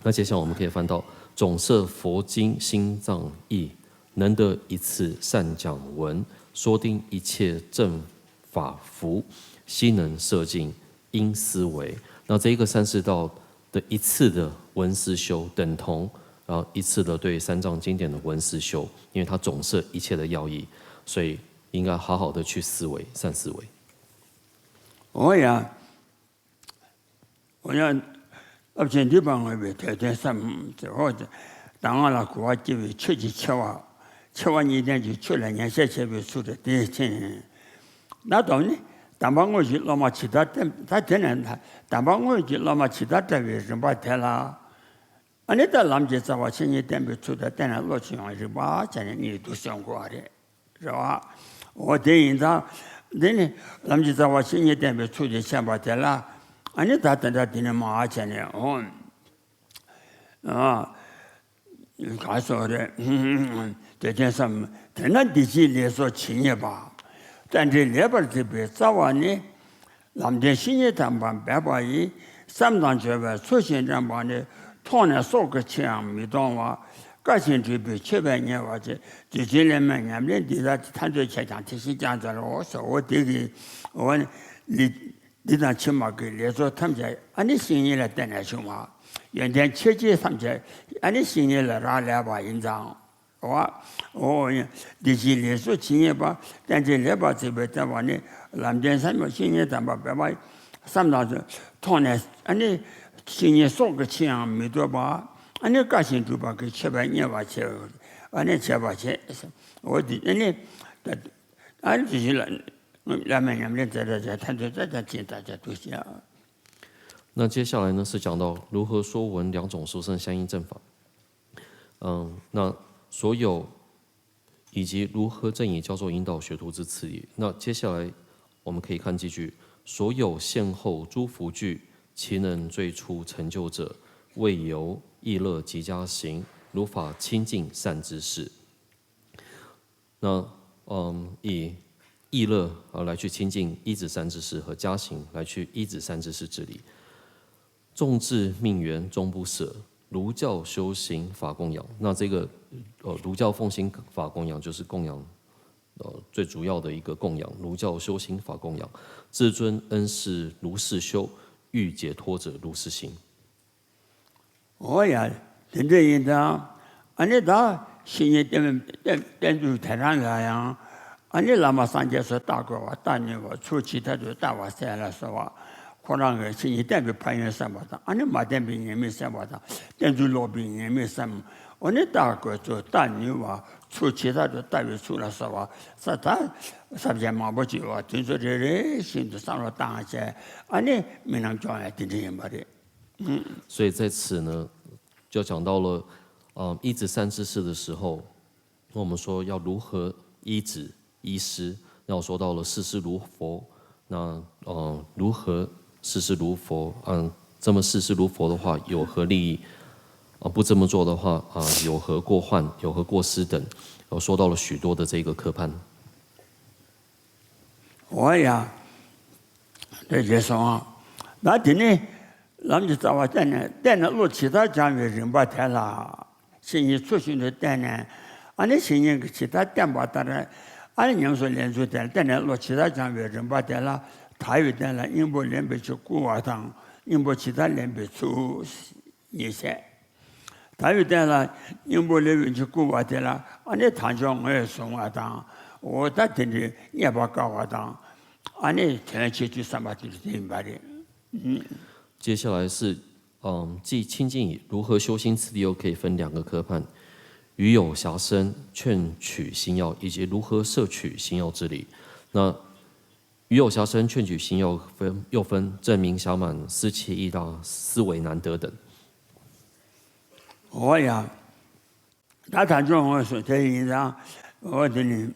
那接下来我们可以翻到总摄佛经心藏意，能得一次善讲闻，说定一切正法福，悉能摄尽因思维。那这一个三世道的一次的闻思修，等同然后一次的对三藏经典的闻思修，因为它总摄一切的要义，所以应该好好的去思维，善思维。 འོ་ཡ། འོ་ཡ། རླབས་ཆེན་འདུས་པར་ངེས་པའི་དོན་བསྟན་བསམ་ཟེར། འོ་ད་ང་ལ་གོ་བ་སྐྱེ་བའི་ཆོས་ཀྱི་ཆེ་བ། ཆེ་བ་གཉིས་ལྡན་གྱི་ཆོས་ལ་ཉན་བཤད་བྱ་བའི་ཚུལ་དུ་དེའི་ཕྱིན། ད་དོན་ནི་དམ་པ་དངོས་ཀྱི་སློབ་མ་ཇི་ལྟར་བསྟེན་ད་དེ་ནས་དམ་པ་དངོས་ཀྱི་སློབ་མ་ཇི་ལྟར་བསྟེན་པའི་རིམ་པ་དེ་ལ། ཨ་ནི་ད་ལམ་གྱི་རྩ་བ་ཆོས་ཉིད་བསྟན་པའི་ཚུལ་དུ་བསྟན་ནས་བློ་ཆེ་ཡང་རིག་པ་བྱས་ནས་གཉིས་སུ་གསུང་དགོས་པ་རེད། རེད་བ། འོ་དེ་ཡིན་ཙང་། འདི་ནི་ལམ་གྱི་རྩ་བ་ཆོས་ཉིད་བསྟན་པའི་ཚུལ་དུ་བཤད་པ་དེ་ལ། ཨ་ནི་ད་དེ་འདྲ་དེ་ནི་མ་བྱས་ནས་འོ། ཨ། ག་སོགས་རེད། དེ་དེ་བསམ། དེས་ན་འདི་ཕྱིའི་ལས་ཚོགས་ཇི་སྙེད་པ། རྟེན་འབྲེལ་ལེགས་པར་མཛད་པའི་རྩ་བ་ནི། ལམ་བདེན་བཤེས་གཉེན་དམ་པ་འབད་པ་ཡིས། བསམ་དང་སྦྱོར་བའི་ཚུལ་བཞིན་དྲན་པ་ནི། མཐོང་ནས་སྲོག་གི་ཕྱིར་ཡང་མི་གཏོང་བ། དཀའ་ཞིང་སྒྲུབ་པའི་མཆོད་པས་མཉེས་པ་བྱེད། རྗེ་བཙུན་སློབ་མའི་ཉམས་ལེན་འདི་དག་ཐར་འདོད་ཆེ་ཀྱང་དེ་བཞིན་ཀྱང་མཛད་དོ་ཟེར། འོ་དེ་གི་འོ་ནི་ལི། འདི་དང་ཕྱི་མ་གི་ལས་ཚོགས་ཐམས་ཅད་ཨ་ནི་བཤེས་གཉེན་ལ་བརྟེན་ནས་བྱུང་བ། ཡོན་ཏན་ཆེ་ཆེ་ཐམས་ཅད་ཨ་ནི་བཤེས་གཉེན་ལ་རག་ལས་པ་ཡིན་ཙང་། འོ། འོ། འདི་ཕྱིའི་ལས་ཚོགས་ཇི་སྙེད་པ། རྟེན་འབྲེལ་ལེགས་པར་མཛད་པའི་རྩ་བ་ནི། ལམ་བདེན་བཤེས་གཉེན་དམ་པ་འབད་པ་ཡིས། བསམ་དང་མཐོང་ནས་ཨ་ནི་བཤེས་གཉེན་སྲོག་གི་ཕྱིར་ཡང་མི་གཏོང་བ། ཨ་ནི་བཀའ་བཞིན་སྒྲུབ་པ་གི་མཆོད་པའི་མཉེས་པ་བྱེད། ཨ་ནི་བྱེད་པ་བྱེད། འོ་དེ་ཨ་ནི་ད་ཨ་ནི་དེ་བཞིན་ལ་བླ་མའི་ཉམས་ལེན་མཛད་པ་བྱས་ཐ་དད་ད་ད་ཅི་ད་ད་དུ་ཤེས། 那接下来呢，是讲到如何说文两种说圣相应正法。嗯，那所有以及如何正以教授引导学徒之次也。那接下来我们可以看几句：所有现后诸福聚，其能最初成就者，谓由意乐及加行，如法亲近善知识。那嗯，以意乐啊来去亲近依止善知识和加行来去依止善知识之理。众志命缘终不舍，儒教修行法供养。那这个呃，儒教奉行法供养就是供养，呃，最主要的一个供养。儒教修行法供养，至尊恩师如是修，欲解脱者如是行。 འོ་ཡ། དེ་འདྲ་ཡིན་ཙང་། ཨ་ནི་ད་བཤེས་གཉེན་བསྟེན་བསྟེན་བསྟེན་ཚུལ་དེ་རང་ལ་ཡང་། ཨ་ནི་བླ་མ་སངས་རྒྱས་སུ་བལྟ་དགོས་པ་བལྟ་ནུས་པ་ཚུལ་ཇི་ལྟར་དུ་བལྟ་བ་གསལ་ལ་སོགས་པ། ཁོ་རང་གི་བཤེས་གཉེན་བསྟེན་པའི་ཕན་ཡོན་བསམ་པ་དང་། ཨ་ནི་མ་བསྟེན་པའི་ཉེས་དམིགས་བསམ་པ་དང་། བསྟེན་ཚུལ་ལོག་པའི་ཉེས་དམིགས་བསམ། ཨ་ནི་བལྟ་དགོས་ཚུལ་བལྟ་ནུས་པ་ཚུལ་ཇི་ལྟར་དུ་བལྟ་བའི་ཚུལ་ལ་སོགས་པ་ས་ད་ས་བཅད་མང་པོ་ཅིག་ཡོད་པ་དེ་ཚོ་རེ་རེ་བཞིན་དུ་བསམ་བློ་བཏང་བྱས། ཨ་ནི་མི་རྣམས་སྐྱོང་ཡ་དེ་འདྲ་ཡིན་པ་རེད། 所以在此呢，就讲到了，呃，依止善知识的时候，我们说要如何依止依师，那我说到了视师如佛，那呃，如何视师如佛？嗯，这么视师如佛的话，有何利益？啊，不这么做的话，啊，有何过患？有何过失等？我说到了许多的这个科判。 འོ་ཡ། དེ་བྱས་སོང་ཨ། ད་དེ་ནི་ལམ་གྱི་རྩ་བ་བསྟན་ནས་བསྟན་ནས་བློ་ཇི་ལྟར་སྦྱང་བའི་རིམ་པ་དེ་ལ། བཤེས་གཉེན་ཚུལ་བཞིན་དུ་བསྟེན་ནས། ཨ་ནི་བཤེས་གཉེན་གྱིས་ཇི་ལྟར་བསྟན་པ་ལྟར། ཨ་ནི་ཉམས་སུ་ལེན་ཚུལ་དེ་ལ་བསྟན་ནས་བློ་ཇི་ལྟར་སྦྱང་བའི་རིམ་པ་དེ་ལ། དར་བའི་སྟེང་ལ་སྙིང་པོ་ལེན་པའི་ཕྱིར་བསྐུལ་བ་དང་། སྙིང་པོ་ཇི་ལྟར་ལེན་པའི་ཚུལ། ཉེས་བྱས། དར་བའི་སྟེང་ལ་སྙིང་པོ་ལེན་པའི་ཕྱིར་བསྐུལ་བ་དེ་ལ། ཨ་ནི་དལ་འབྱོར་ངོས་བཟུང་བ་དང་། འོ་ད་དེ་འདྲའི་རྙེད་པར་དཀའ་བ་དང་། ཨ་ནི་དོན་ཆེ་ཚུལ་བསམ་པ་དེ་འདྲ་དེ་ཡིན་པ་རེད། 接下来是，嗯，即亲近已，如何修心次第又可以分两个科判，于有暇生劝取心要，以及如何摄取心要之理。那于有暇生劝取心要分又分正明、暇满、思齐益达、思维难得等。 འོ་ཡ། ད་དལ་འབྱོར་ངོས་བཟུང་དེ་ཡིན་ཙང་། འོ་དེ་ནི།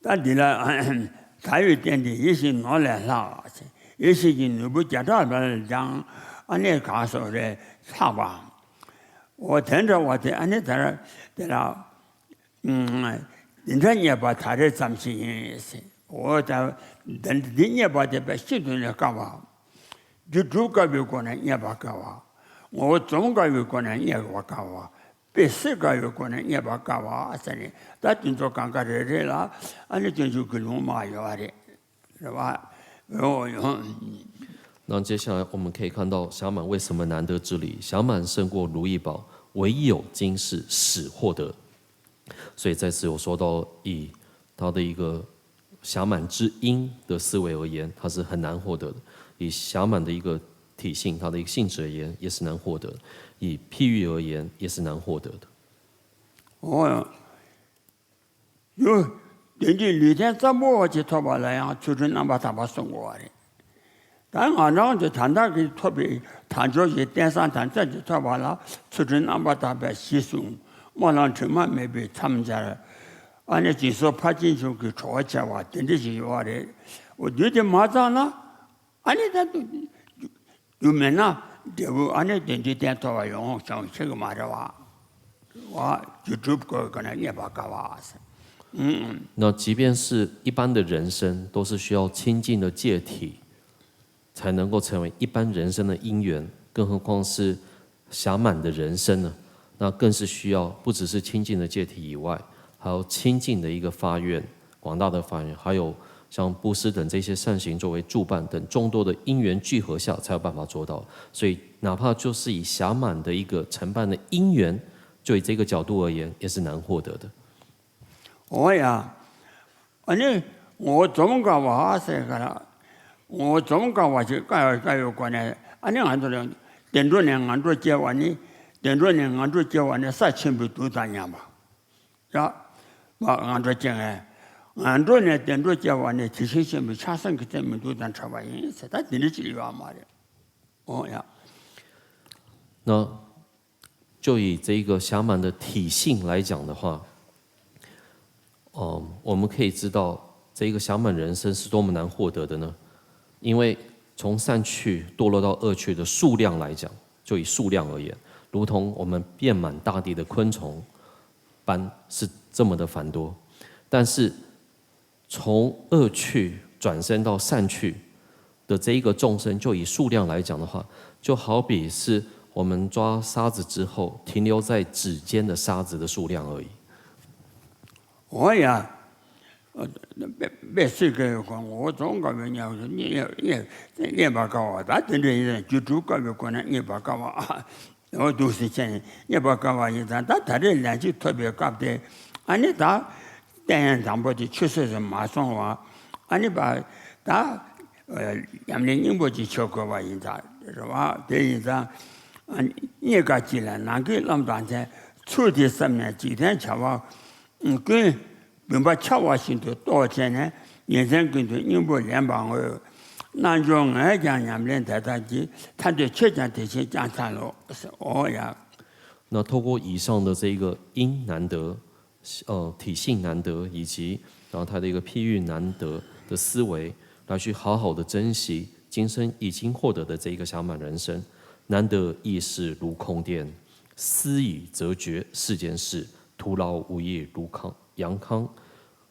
ད་འདི་ལ། དལ་བའི་རྟེན་དེ་ཡེ་ཤེས་ནོར་ལས་ལྷག་ཡེ་ཤེས་ཀྱི་ནོར་བུ་བརྒྱ་ཕྲག་ལ་ལྡང་། ཨ་ནི་གང་སོགས་རེ་ལྷག་པ། འོ་དེ་འདྲ་བ་དེ་ཨ་ནི་དེ་ལ་དེ་ལ། འདི་འདྲ་རྙེད་པ་ད་རེས་ཙམ་ཞིག་ཡིན། འོ་ད་འདི་འདི་རྙེད་པ་དེ་དཔེ་ཤིན་ཏུ་ནས་དཀའ་བ། རྒྱུ་སྒྲུབ་དཀའ་བའི་སྒོ་ནས་རྙེད་པ་དཀའ་བ། ངོ་བོ་འཛོམས་དཀའ་བའི་སྒོ་ནས་རྙེད་པ་དཀའ་བ། དཔེ་སྲིད་དཀའ་བའི་སྒོ་ནས་རྙེད་པ་དཀའ་བ་ཟེར་ནས། ད་དེ་ཚོ་གང་ག་རེ་རེ་ལ་ཨ་ནི་སྤྱོད་འཇུག་གི་ལུང་མ་ཡོད་རེད། རེད་བ། ཡོང་ཡོང་། 那接下来我们可以看到暇满为什么难得之理，暇满胜过如意宝，唯有今世始获得。所以在此我说到以他的一个 暇满之因的思维而言，它是很难获得的。以暇满的一个体性，它的一个性质而言，也是难获得；以譬喻而言，也是难获得的。 འོ། ཡོད། དོན་གྱི་ལུས་རྟེན་ཙམ་པོ་ཅིག་ཐོབ་པ་ལ་ཡང་ཚུལ་ཁྲིམས་རྣམ་པར་དག་པ་བསྲུང་དགོས་པ་རེད། ད་ང་རང་ཚོ་ད་ལྟ་གི་ཐོབ་པའི་དལ་འབྱོར་གྱི་རྟེན་བཟང་དང་ཚད་ཀྱི་ཐོབ་པ་ལ་ཚུལ་ཁྲིམས་རྣམ་པར་དག་པས་གཞི་བཟུང་། སྨོན་ལམ་དྲི་མ་མེད་པས་མཚམས་སྦྱར། ཨ་ནི་སྦྱིན་སོགས་ཕར་ཕྱིན་ཚུལ་གྱི་གྲོགས་བྱ་བ་དེ་འདྲ་ཞིག་ཡོད་པ་རེད། འོ་དུས་དེ་མ་ཚང་ན། ཨ་ནི་ད་དུ་རྒྱུ་མེད་ན་འབྲས་བུ་ཨ་ནི་དེ་འདྲའི་རྟེན་ཐོབ་པ་ཡོང་ཤོང་ཤེས་ཀྱི་མ་རེད་བ། བ་རྒྱུ་སྒྲུབ་དགོས་ཀྱི་ན་རྙེད་པ་དཀའ་བ་ཟེར། ཨུམ། 那即便是一般的人生，都是需要清净的戒体，才能够成为一般人生的因缘，更何况是 暇满的人生呢，那更是需要不只是清净的戒体以外，还有清净的一个发愿，广大的发愿，还有像布施等这些善行作为助伴等众多的因缘聚合下，才有办法做到。所以，哪怕就是以暇满的一个承办的因缘，就以这个角度而言，也是难获得的。 འོ་ཡ། ཨ་ནི་ངོ་བོ་འཛོམས་དཀའ་བ་ཟེར་ག་ལ། ངོ་བོ་འཛོམས་དཀའ་བ་ཞིག་དཀའ་བའི་དཀའ་བའི་སྒོ་ནས། ཨ་ནི་ང་ཚོ་ལ་བདེ་འགྲོ་ནས་ངན་འགྲོ་སྐྱེ་བ་ནི། བདེ་འགྲོ་ནས་ངན་འགྲོར་སྐྱེ་བ་ནི་ས་ཆེན་པོའི་དུག་དང་མཉམ་པ། ཡ། མ་ངན་འགྲོར་སྐྱེ་ངས། ངན་འགྲོ་ནས་བདེ་འགྲོར་སྐྱེ་བ་ནི་དེ་བཞིན་གཤེགས་པའི་ཕྱག་སེན་གྱི་རྩེ་མོའི་དུག་དང་འཕྲད་པ་ཡིན་ཟེར། ད་དེ་འདྲ་ཅིག་ཡོད་མ་རེད། ཨོ་ཡ། 那就以这一个侠满的体性来讲的话，嗯，我们可以知道这一个侠满人生是多么难获得的呢？因为从善趣堕落到恶趣的数量来讲，就以数量而言，如同我们遍满大地的昆虫般是这么的繁多。但是从恶趣转生到善趣的这一个众生，就以数量来讲的话，就好比是我们抓沙子之后停留在指尖的沙子的数量而已。 འོ་ཡ། དཔེ་དཔེ་སྲིད་ཀྱི་ངོ་བོ་རྫོགས་དཀའ་བའི་ཉམས་སུ་རྙེད་རྙེད་རྙེད་པར་དཀའ་བ་དང་། དེ་འདྲ་ཡིན་ན་རྒྱུ་དྲུག་དཀའ་བའི་སྒོ་ནས་རྙེད་པར་དཀའ་བ། འོ་འདུག་སེ་བྱས་ནས་རྙེད་པར་དཀའ་བ་ཡིན་ཙང་། ད་ད་རེས་ལན་གཅིག་ཐོབ་པའི་སྐབས་དེ། ཨ་ནི་ད་བསྟན་ཡན་དང་པོ་དེ་ཆུད་ཟོས་སུ་མ་སོང་བ། ཨ་ནི་པ་ད་ཉམས་ལེན་སྙིང་པོ་ཅིག་བྱེད་དགོས་པ་ཡིན་ཙང་རེད་བ། དེ་ཡིན་ཙང་། ཨ་ནི་རྙེད་དཀའ་ཅིག་ལ་ནམ་མཁའི་རླབས་དང་མཚུངས། ཚུལ་དེ་བསམས་ནས་འཇིག་རྟེན་བྱ་བ་ཀུན། བུམ་པ་འཆར་བ་བཞིན་དུ་རྟོགས་བྱས་ནས། ཉིན་མཚན་ཀུན་ཏུ་སྙིང་པོ་ལེན་པར་འོས། རྣལ་འབྱོར་ངས་ཀྱང་ཉམས་ལེན་དེ་ལྟར་བགྱི། ཐར་འདོད་ཁྱེད་ཀྱང་དེ་བཞིན་བསྐྱང་འཚལ་ལོ། ཨོ་ཡ། 那透过以上的这一个因难得，呃，体性难得，以及然后他的一个譬喻难得的思维，来去好好的珍惜今生已经获得的这一个暇满人生。难得意识如空殿，思已则觉世间事，徒劳无益如康阳康，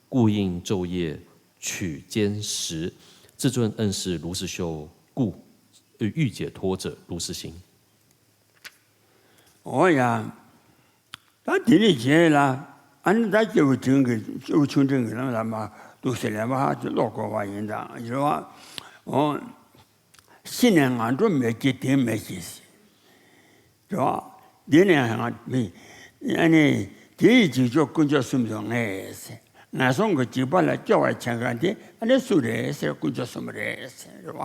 故应昼夜取坚实。至尊恩师如是修，故欲解脱者如是行。 འོ་ཡ། ད་དེ་ནས་རྗེས་ལ་ཨ་ནི་ད་སྐྱེས་བུ་ཆུང་འབྲིང་གི་སྐྱེས་བུ་ཆུང་འབྲིང་གི་ལམ་ལ་མར་འདུག་སེ་ལེན་པ་ཧ་ཅང་ཀློག་དགོས་པ་ཡིན་ཙང་རེད་བ། འོ། ཤི་ནས་ངན་འགྲོར་མི་སྐྱེ་དེ་མི་ཤེས། རེད་བ། འདི་ནས་ང་མི། ཨ་ནི། དེ་ཡི་རྗེས་ཕྱོགས་དཀོན་མཆོག་གསུམ་དུ་ངེས། ངན་སོང་གི་འཇིགས་པ་ལ་སྐྱོ་བ་བྱེད་མཁན་དེ་ཨ་ནི་སུ་རེད་ཟེར། དཀོན་མཆོག་གསུམ་རེད་ཟེར། རེད་བ།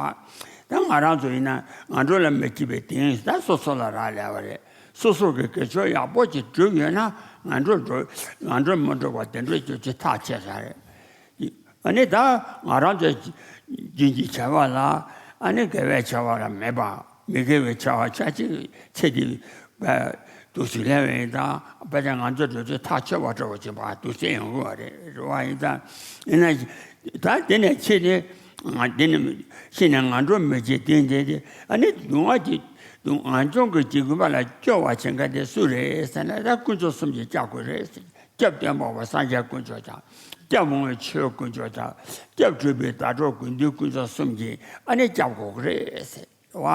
ད་ང་རང་ཚོ་ཡིན་ན་ངན་འགྲོ་ལ་མི་སྐྱེ་བའི་དེང་ད་སོ་སོ་ལ་རག་ལས་པ་རེད། སོ་སོ་གི་དགེ་ཕྱོགས་ཡག་པོ་ཅིག་བསྒྲུབས་ཡོད་ན་ངན་འགྲོར་འགྲོ། ངན་འགྲོར་མི་འགྲོ་བར་བདེ་འགྲོར་འགྲོ་རྒྱུ་ཐག་ཆོད་ས་རེད། ཨ་ནི་ད་ང་རང་ཚོ་རྒྱུན་གྱི་བྱ་བ་ལ་ཨ་ནི་དགེ་བའི་བྱ་བ་ལ་མེད་པ། མི་དགེ་བའི་བྱ་བ་ཆ་གཅིག་ཚེ་འདི་བ་དུ་ཞིག་ལེན་བའི་དང་། དཔེ་ཆ་ང་ཚོ་འགྲོ་ཚུལ་ཐག་ཆོད་པ་འདྲ་བོ་ཅིག་པ་དུ་སེ་ཡོང་གི་བ་རེད། རེད་བ། ཡིན་ཙང་ཡིན་ན་ད་དེ་ནས་ཕྱི་ནས་ང་དེ་ནས་ཕྱི་ནས་ངན་འགྲོར་མི་སྐྱེ་དེ་འདྲ་དེ། ཨ་ནི་སྡུག་བསྔལ་གྱི་སྡུག་ངན་སོང་གི་འཇིགས་པ་ལ་སྐྱོ་བ་བྱེད་མཁན་དེ་སུ་རེད་ཟེར་ན། ད་དཀོན་མཆོག་གསུམ་གྱིས་སྐྱབས་དགོས་རེད་ཟེར། སྐྱབས་སྟོན་པ་བ་སངས་རྒྱས་དཀོན་མཆོག་དང་། སྐྱབས་འོང་བའི་ཆོས་དཀོན་མཆོག་དང་། སྐྱབས་སྒྲུབ་པའི་ཟླ་གྲོགས་དགེ་འདུན་དཀོན་མཆོག་གསུམ་གྱིས་ཨ་ནི་སྐྱབས་དགོས་ཀྱི་རེད་ཟེར་བ།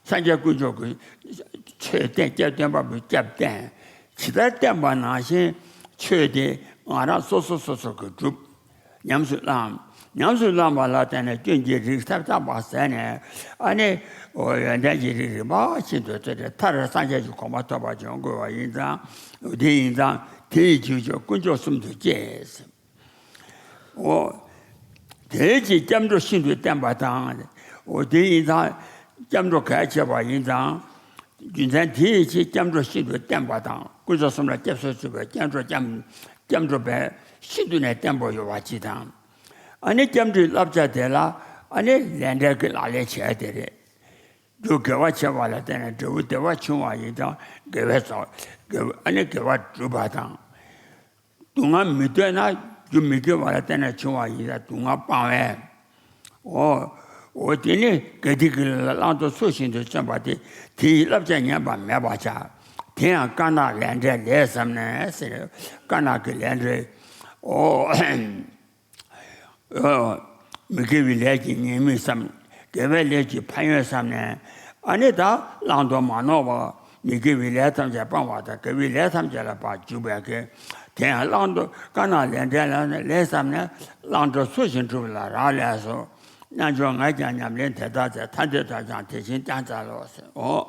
སངས་རྒྱས་དཀོན་མཆོག་གི་ཆོས་བསྟན། སྐྱབས་སྟོན་པ་བའི་སྐྱབས་བསྟན། ཇི་ལྟར་བསྟན་པ་ནང་བཞིན་ཆོས་དེ་ང་རང་སོ་སོ་སོ་སོ་གིས་སྒྲུབ། ཉམས་སུ་བླངས། ཉམས་སུ་བླངས་པ་ལ་བརྟེན་ནས་སྐྱོན་གྱི་རིགས་ཐམས་ཅད་པ་ཟད་ནས། ཨ་ནི། འོ་ཡོན་ཏན་གྱི་རིགས་རིམ་པ་བཞིན་དུ་སྩོལ་ཏེ་མཐར་སངས་རྒྱས་ཀྱི་གོ་འཕང་ཐོབ་པར་འགྱུར་དགོས་པ་ཡིན་ཙང་། དེ་ཡིན་ཙང་དེ་ཡི་རྗེས་ཕྱོགས་དཀོན་མཆོག་གསུམ་དུ་སྐྱེས། འོ། དེའི་རྗེས་སྐྱབས་འགྲོ་ཤིན་ཏུ་བརྟན་པ་དང་། འོ་དེ་ཡིན་ཙང་སྐྱབས་འགྲོ་གལ་ཆེ་བ་ཡིན་ཙང་། རྒྱུ་མཚན་དེའི་ཕྱིར་སྐྱབས་འགྲོ་ཤིན་ཏུ་བརྟན་པ་དང་། དཀོན་མཆོག་གསུམ་ལ་སྐྱབས་སུ་མཆི་བའི་སྐྱབས་འགྲོ་སྐྱབས་སྐྱབས་འགྲོ་བས་ཤིན་ཏུ་ནས་བརྟན་པོ་ཡོད་པ་ཅིག་དང་། ཨ་ནི་སྐྱབས་འགྲོའི་བསླབ་བྱ་དེ་ལ་ཨ་ནི་ལས་འབྲས་ཀྱི་ལག་ལེན་བྱས་དེ་རེད། རྒྱུ་དགེ་བ་བྱས་པ་ལ་བརྟེན་ནས་འབྲས་བུ་བདེ་བ་འབྱུང་བ་ཡིན་ཙང་དགེ་བའི་ཚོགས། དགེ་བ་ཨ་ནི་དགེ་བ་སྒྲུབ་པ་དང་། སྡུག་བསྔལ་མི་འདོད་ན་རྒྱུ་མི་དགེ་བ་ལ་བརྟེན་ནས་བྱུང་བ་ཡིན་ཙང་སྡུག་བསྔལ་སྤང་བས། འོ། འོ་དེ་ནི་དགེ་སྡིག་གི་བླང་དོར་ཚུལ་བཞིན་དུ་བརྩོན་པ་སྟེ། དེ་ཡི་བསླབ་བྱ་ཉམས་པ་མེད་པར་བྱ། དེ་ཡང་དཀར་ནག་ལས་འབྲས་ལས་བསམས་ནས་ཟེར། དཀར་ནག་གི་ལས་འབྲས། འོ། འོ། མི་དགེ་བའི་ལས་ཀྱི་ཉེས་དམིགས་བསམ། དགེ་བའི་ལས་ཀྱི་ཕན་ཡོན་བསམ་ནས། ཨ་ནི་ད་བླང་དོར་མ་ནོར་བ། མི་དགེ་བའི་ལས་ཐམས་ཅད་སྤང་བ་དང་། དགེ་བའི་ལས་ཐམས་ཅད་ལ་ཕར་འཇུག་པའི་གི། དེ་ཡང་བླང་དོར་དཀར་ནག་ལས་འབྲས་ལ་ལས་བསམས་ནས། བླང་དོར་ཚུལ་བཞིན་སྒྲུབ་ལ་རག་ལས་སོ། རྣལ་འབྱོར་ངས་ཀྱང་ཉམས་ལེན་དེ་ལྟར་མཛད། ཐར་འདོད་ཐབས་ཀྱང་དེ་བཞིན་བསྐྱང་འཚལ་ལོ་ཟེར། འོ།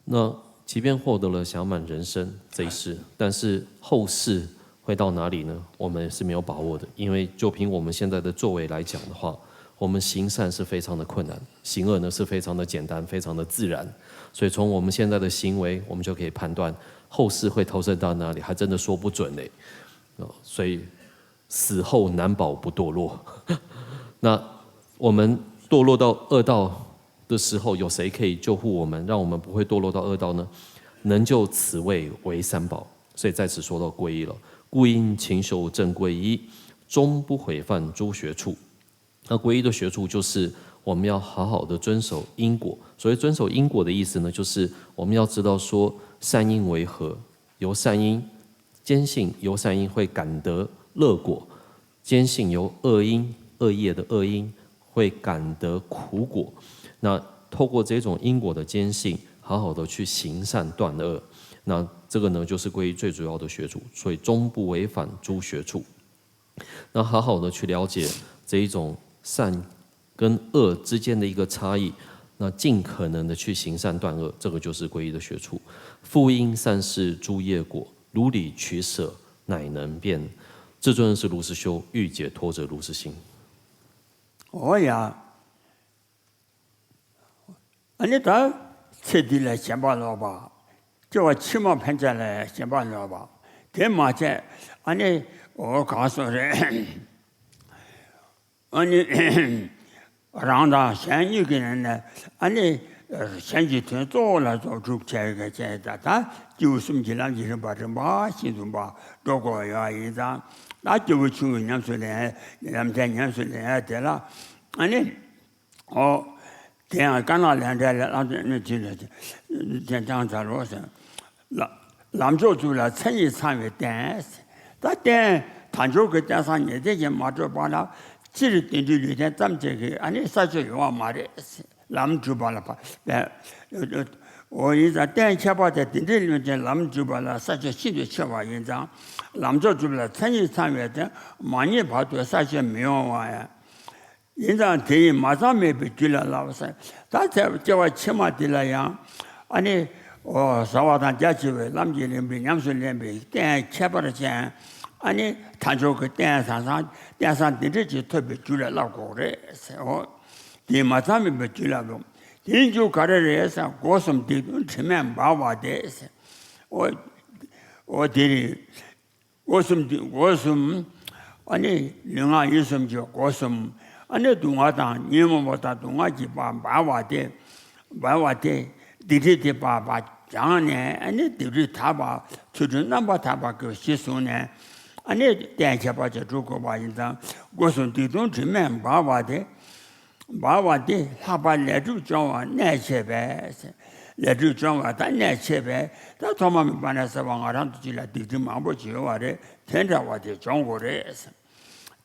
那即便获得了暇满人生这一世，但是后世会到哪里呢？我们是没有把握的，因为就凭我们现在的作为来讲的话，我们行善是非常的困难，行恶呢是非常的简单，非常的自然。所以从我们现在的行为，我们就可以判断后世会投生到哪里，还真的说不准呢。哦，所以死后难保不堕落。那我们堕落到恶道的时候，有谁可以救护我们，让我们不会堕落到恶道呢？能救此位唯三宝。所以在此说到皈依了。故应勤修正皈依，终不毁犯诸学处。那皈依的学处就是我们要好好的遵守因果。所谓遵守因果的意思呢，就是我们要知道说善因为何，由善因坚信，由善因会感得乐果，坚信由恶因，恶业的恶因会感得苦果。那透过这种因果的坚信，好好的去行善断恶，那这个呢，就是皈依最主要的学处。所以终不违反诸学处。那好好的去了解这一种善跟恶之间的一个差异，那尽可能的去行善断恶，这个就是皈依的学处。复应善事诸业果，如理取舍，乃能辨。至尊是如是修，欲解脱者如是行。 འོ་ཡ། ཨ་ནི་ད་ཚེ་འདི་ལ་ཞེན་པ་ལོག་པ། སྐྱེ་བ་ཕྱི་མ་ཕན་ཆད་ལ་ཞེན་པ་ལོག་པ། དེ་མ་བྱས་ཨ་ནི་འོ་གང་སོང་རེད། ཨ་ནི་རང་དང་གཞན་གཉིས་ཀྱི་ནང་ནས་ཨ་ནི་གཞན་གྱི་དོན་གཙོ་བོ་ལ་རྫོགས་སྒྲུབ་བྱས་ཀྱི་བྱས་ད་ད་སྐྱེས་བུ་གསུམ་གྱི་ལམ་གྱི་རིམ་པ་རིམ་པ་བཞིན་དུ་འགྲོ་དགོས་ཡོད་ཡིན་ཙང་། ད་སྐྱེས་བུ་ཆུང་ངུ་ཉམས་སུ་ལེན་ལམ་ཐེག་ཉམས་སུ་ལེན་ཡ་དེ་ལ་ཨ་ནི། ཨོ། དེ་ཡང་དཀར་ནག་ལས་འབྲས་ལས་ལམ་དུ་གནོད་བྱེད་ལས་དེ་ཀྱང་ཚར་རོ་ཟེར། ལམ་མཆོག་གཙུག་ལ་མཚན་ཉིད་ཚང་བའི་རྟེན། ད་རྟེན་དལ་འབྱོར་གྱི་རྟེན་བཟང་ཉེར་བདུན་གྱིས་མ་གྲུབ་པ་ལ་སྤྱིར་རྟེན་འབྲེལ་ལུས་རྟེན་ཙམ་གཅིག་གིས་ཨ་ནི་ས་ཆོད་ཡོང་བ་མ་རེད། ལམ་སྒྲུབ་པ་ལ་འོ་ཡིན་ཙང་རྟེན་ཁྱད་པར་དེ་རྟེན་འབྲེལ་ལུས་རྟེན་ལམ་སྒྲུབ་པ་ལ་ས་ཆོད་ཤིན་ཏུ་ཆེ་བ་ཡིན་ཙང་། ལམ་མཆོག་གཙུག་ལ་མཚན་ཉིད་ཚང་བའི་རྟེན་མ་རྙེད་བར་དུ་ས་ཆོད་མི་ཡོང་བ་ཡང་། ཡིན་ཙང་དེ་ཡིས་མ་ཚང་མེད་པའི་རྒྱུད་ལ་བསླབ་ཟེར། ད་ཚེ་སྐྱེ་བ་ཕྱི་མ་འདི་ལ་ཡང་ཨ་ནི་འོ་བཟའ་བ་དང་རྒྱ་ཆེ་བའི་ལམ་གྱི་རིམ་པས་ཉམས་སུ་ལེན་པའི་རྟེན་ཁྱད་པར་ཅན་ཨ་ནི་དལ་འབྱོར་གྱི་རྟེན་བཟང་བཟང་རྟེན་བཟང་འདི་འདྲ་ཅིག་ཐོབ་པའི་རྒྱུ་ལ་བསླབ་དགོས་རེད་ཟེར། འོ་དེ་ཡིས་མ་ཚང་མེད་པའི་རྒྱུ་ལ་བསླབ། དེའི་རྒྱུ་ག་རེ་རེད་ཟེར། སྒོ་གསུམ་སྡིག་ལྟུང་དྲི་མས་འབར་བ་སྟེ་ཟེར། འོ་འོ་དེ་རེད། སྒོ་གསུམ་སྟེ་སྒོ་གསུམ། ཨ་ནི་ལུས་ངག་ཡིད་གསུམ་གྱི་སྒོ་གསུམ། ཨ་ནི་སྡུག་བསྔལ་དང་ཉོན་མོངས་པ་དང་སྡུག་བསྔལ་གྱིས་འབར་བ་སྟེ། འབར་བ་སྟེ། སྡིག་སྒྲིབ་དེ་སྦ་སྦ་སྦྱངས་ནས་ཨ་ནི་སྡིག་སྒྲིབ་དག་པ་ཚུལ་ཁྲིམས་རྣམ་པར་དག་པ་གི་གཞི་བཟུང་ནས་ཨ་ནི་རྟེན་ཁྱད་པར་ཅན་སྒྲུབ་དགོས་པ་ཡིན་ཙང་། སྒོ་གསུམ་སྡིག་ལྟུང་དྲི་མས་འབར་བ་སྟེ། འབར་བ་འདི་ལྷག་པར་ལས་སྒྲིབ་སྦྱོང་བ་གནད་ཆེ་བས། ལས་སྒྲིབ་སྦྱོང་བ་ད་གནད་ཆེ་བས། ད་ཐོག་མ་མེད་པ་ནས་བསགས་པ་ང་རང་ཚོ་ཅིག་ལ་སྡིག་སྒྲིབ་མང་པོ་ཅིག་ཡོད་པ་རེད། དེ་འདྲ་བ་དེ་སྦྱོང་དགོས་རེད།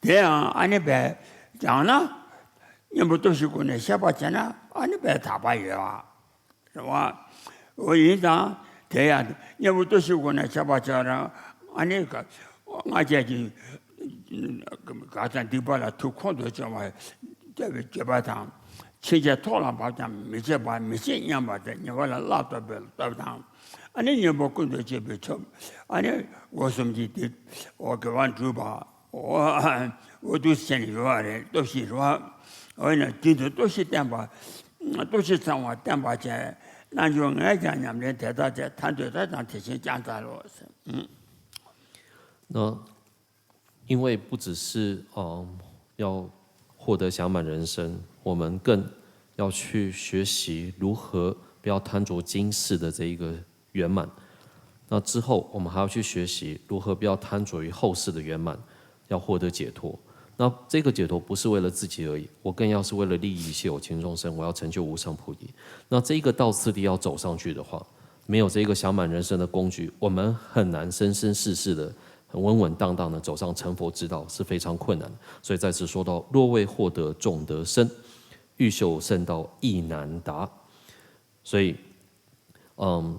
དེ་ཡང་ཨ་ནི་བས་སྦྱངས་ན་གཉེན་པོ་སྟོབས་བཞིའི་སྒོ་ནས་ཤེས་པ་བྱས་ན་ཨ་ནི་བས་དག་པ་ཡོད་པ་རེད་པ། འོ་ཡིན་ཙང་དེ་ཡང་གཉེན་པོ་སྟོབས་བཞིའི་སྒོ་ནས་ཤེས་པ་བྱས་རང་ཨ་ནི་ང་བཅས་ཀྱི་གང་ཟག་སྡིག་པ་ལ་ཐུགས་ཁོང་དུ་ཆུད་པ་སྤྱོད་པའི་སྤྱོད་པ་དང་། ཕྱིན་ཆད་ཐོག་ལ་བབ་ཀྱང་མི་བྱེད་པ་མི་བྱེད་སྙམ་པ་དང་ཉེས་པ་ལ་བློ་ལྟ་བུའི་སྟོབས་དང་། ཨ་ནི་གཉེན་པོ་ཀུན་ཏུ་སྤྱོད་པའི་ཆོས། ཨ་ནི་སྒོ་གསུམ་གྱི་སྡིག་འོ་དགེ་བ་སྒྲུབ་པ། འོ་འོ་འདུག་སེ་བྱས་ནས་ཡོད་པ་རེད། སྟོབས་བཞི་རེད་པ། འོ་ཡིན་ན་རྒྱུན་དུ་སྟོབས་བཞི་བསྟེན་པ། སྟོབས་བཞི་ཚང་བ་བསྟེན་པ་བྱས། རྣལ་འབྱོར་ངས་ཀྱང་ཉམས་ལེན་དེ་ལྟར་བྱས། ཐར་འདོད་ད་ཀྱང་དེ་བཞིན་བསྐྱང་ད་ལོ། 那因为不只是呃要获得暇满人生，我们更要去学习如何不要贪着今世的这一个圆满。那之后，我们还要去学习如何不要贪着于后世的圆满，要获得解脱。那这个解脱不是为了自己而已，我更要是为了利益一切有情众生，我要成就无上菩提。那这一个道次第要走上去的话，没有这个暇满人生的工具，我们很难生生世世的很稳稳当当的走上成佛之道，是非常困难。所以在此说到，若未获得众得生，欲修圣道亦难达。所以，嗯，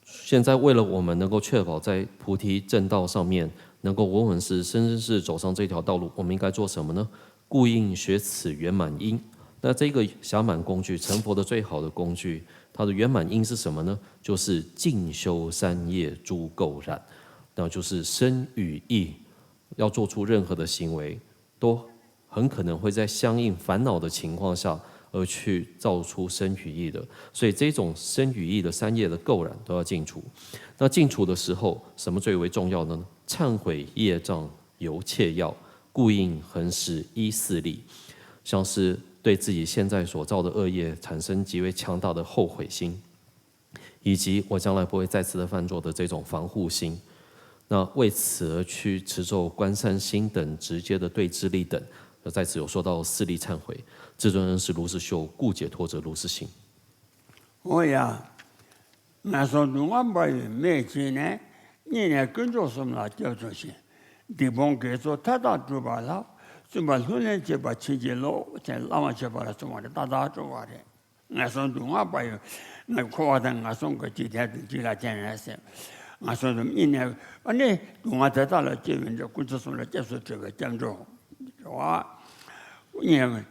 现在为了我们能够确保在菩提正道上面能够稳稳是生生世走上这条道路，我们应该做什么呢？故应学此圆满因。那这个暇满工具，成佛的最好的工具，它的圆满因是什么呢？就是静修三业诸垢染，那就是身语意要做出任何的行为，都很可能会在相应烦恼的情况下而去造出身语意的，所以这种身语意的三业的垢染都要净除。那净除的时候，什么最为重要的呢？忏悔业障尤切要，故应恒时依四力，像是对自己现在所造的恶业产生极为强大的后悔心，以及我将来不会再次的犯错的这种防护心。那为此而去持咒观三心等直接的对治力等，在此有说到四力忏悔，至尊恩师如是修，故解脱者如是行。 འོ་ཡ། ངན་སོང་སྡུག་བསྔལ་འབར་བའི་མེ་ཁྱེར་ནས། སྙིང་ནས་དཀོན་མཆོག་གསུམ་ལ་སྐྱབས་སུ་མཆི། སྡིག་སྤོང་དགེ་ཚོགས་མཐའ་དག་བསྒྲུབ་པ་ལ། བརྩོན་པ་ལྷུར་ལེན་བྱེད་པར་བྱིན་གྱིས་རློབས། ཅེས་བླ་མ་མཆོད་པ་ལ་གསུངས་པ་རེད། ཏག་ཏག་གྲུབ་པ་རེད། ངན་སོང་སྡུག་བསྔལ་འབར་བའི་ངས་འཁོར་བ་དང་ངན་སོང་གི་འཇིག་རྟེན་དུ་འཇིག་ལ་བསྟན་ནས་ཟེར། ངན་སོང་དུ་སྙིང་ནས་ཨ་ནི་སྡུག་བསྔལ་དེ་དག་ལ་སྐྱེ་བའི་འདྲ། དཀོན་མཆོག་གསུམ་ལ་སྐྱབས་སུ་འགྲོ་བའི་སྐྱབས་འགྲོ། རེད་བ། སྙིང་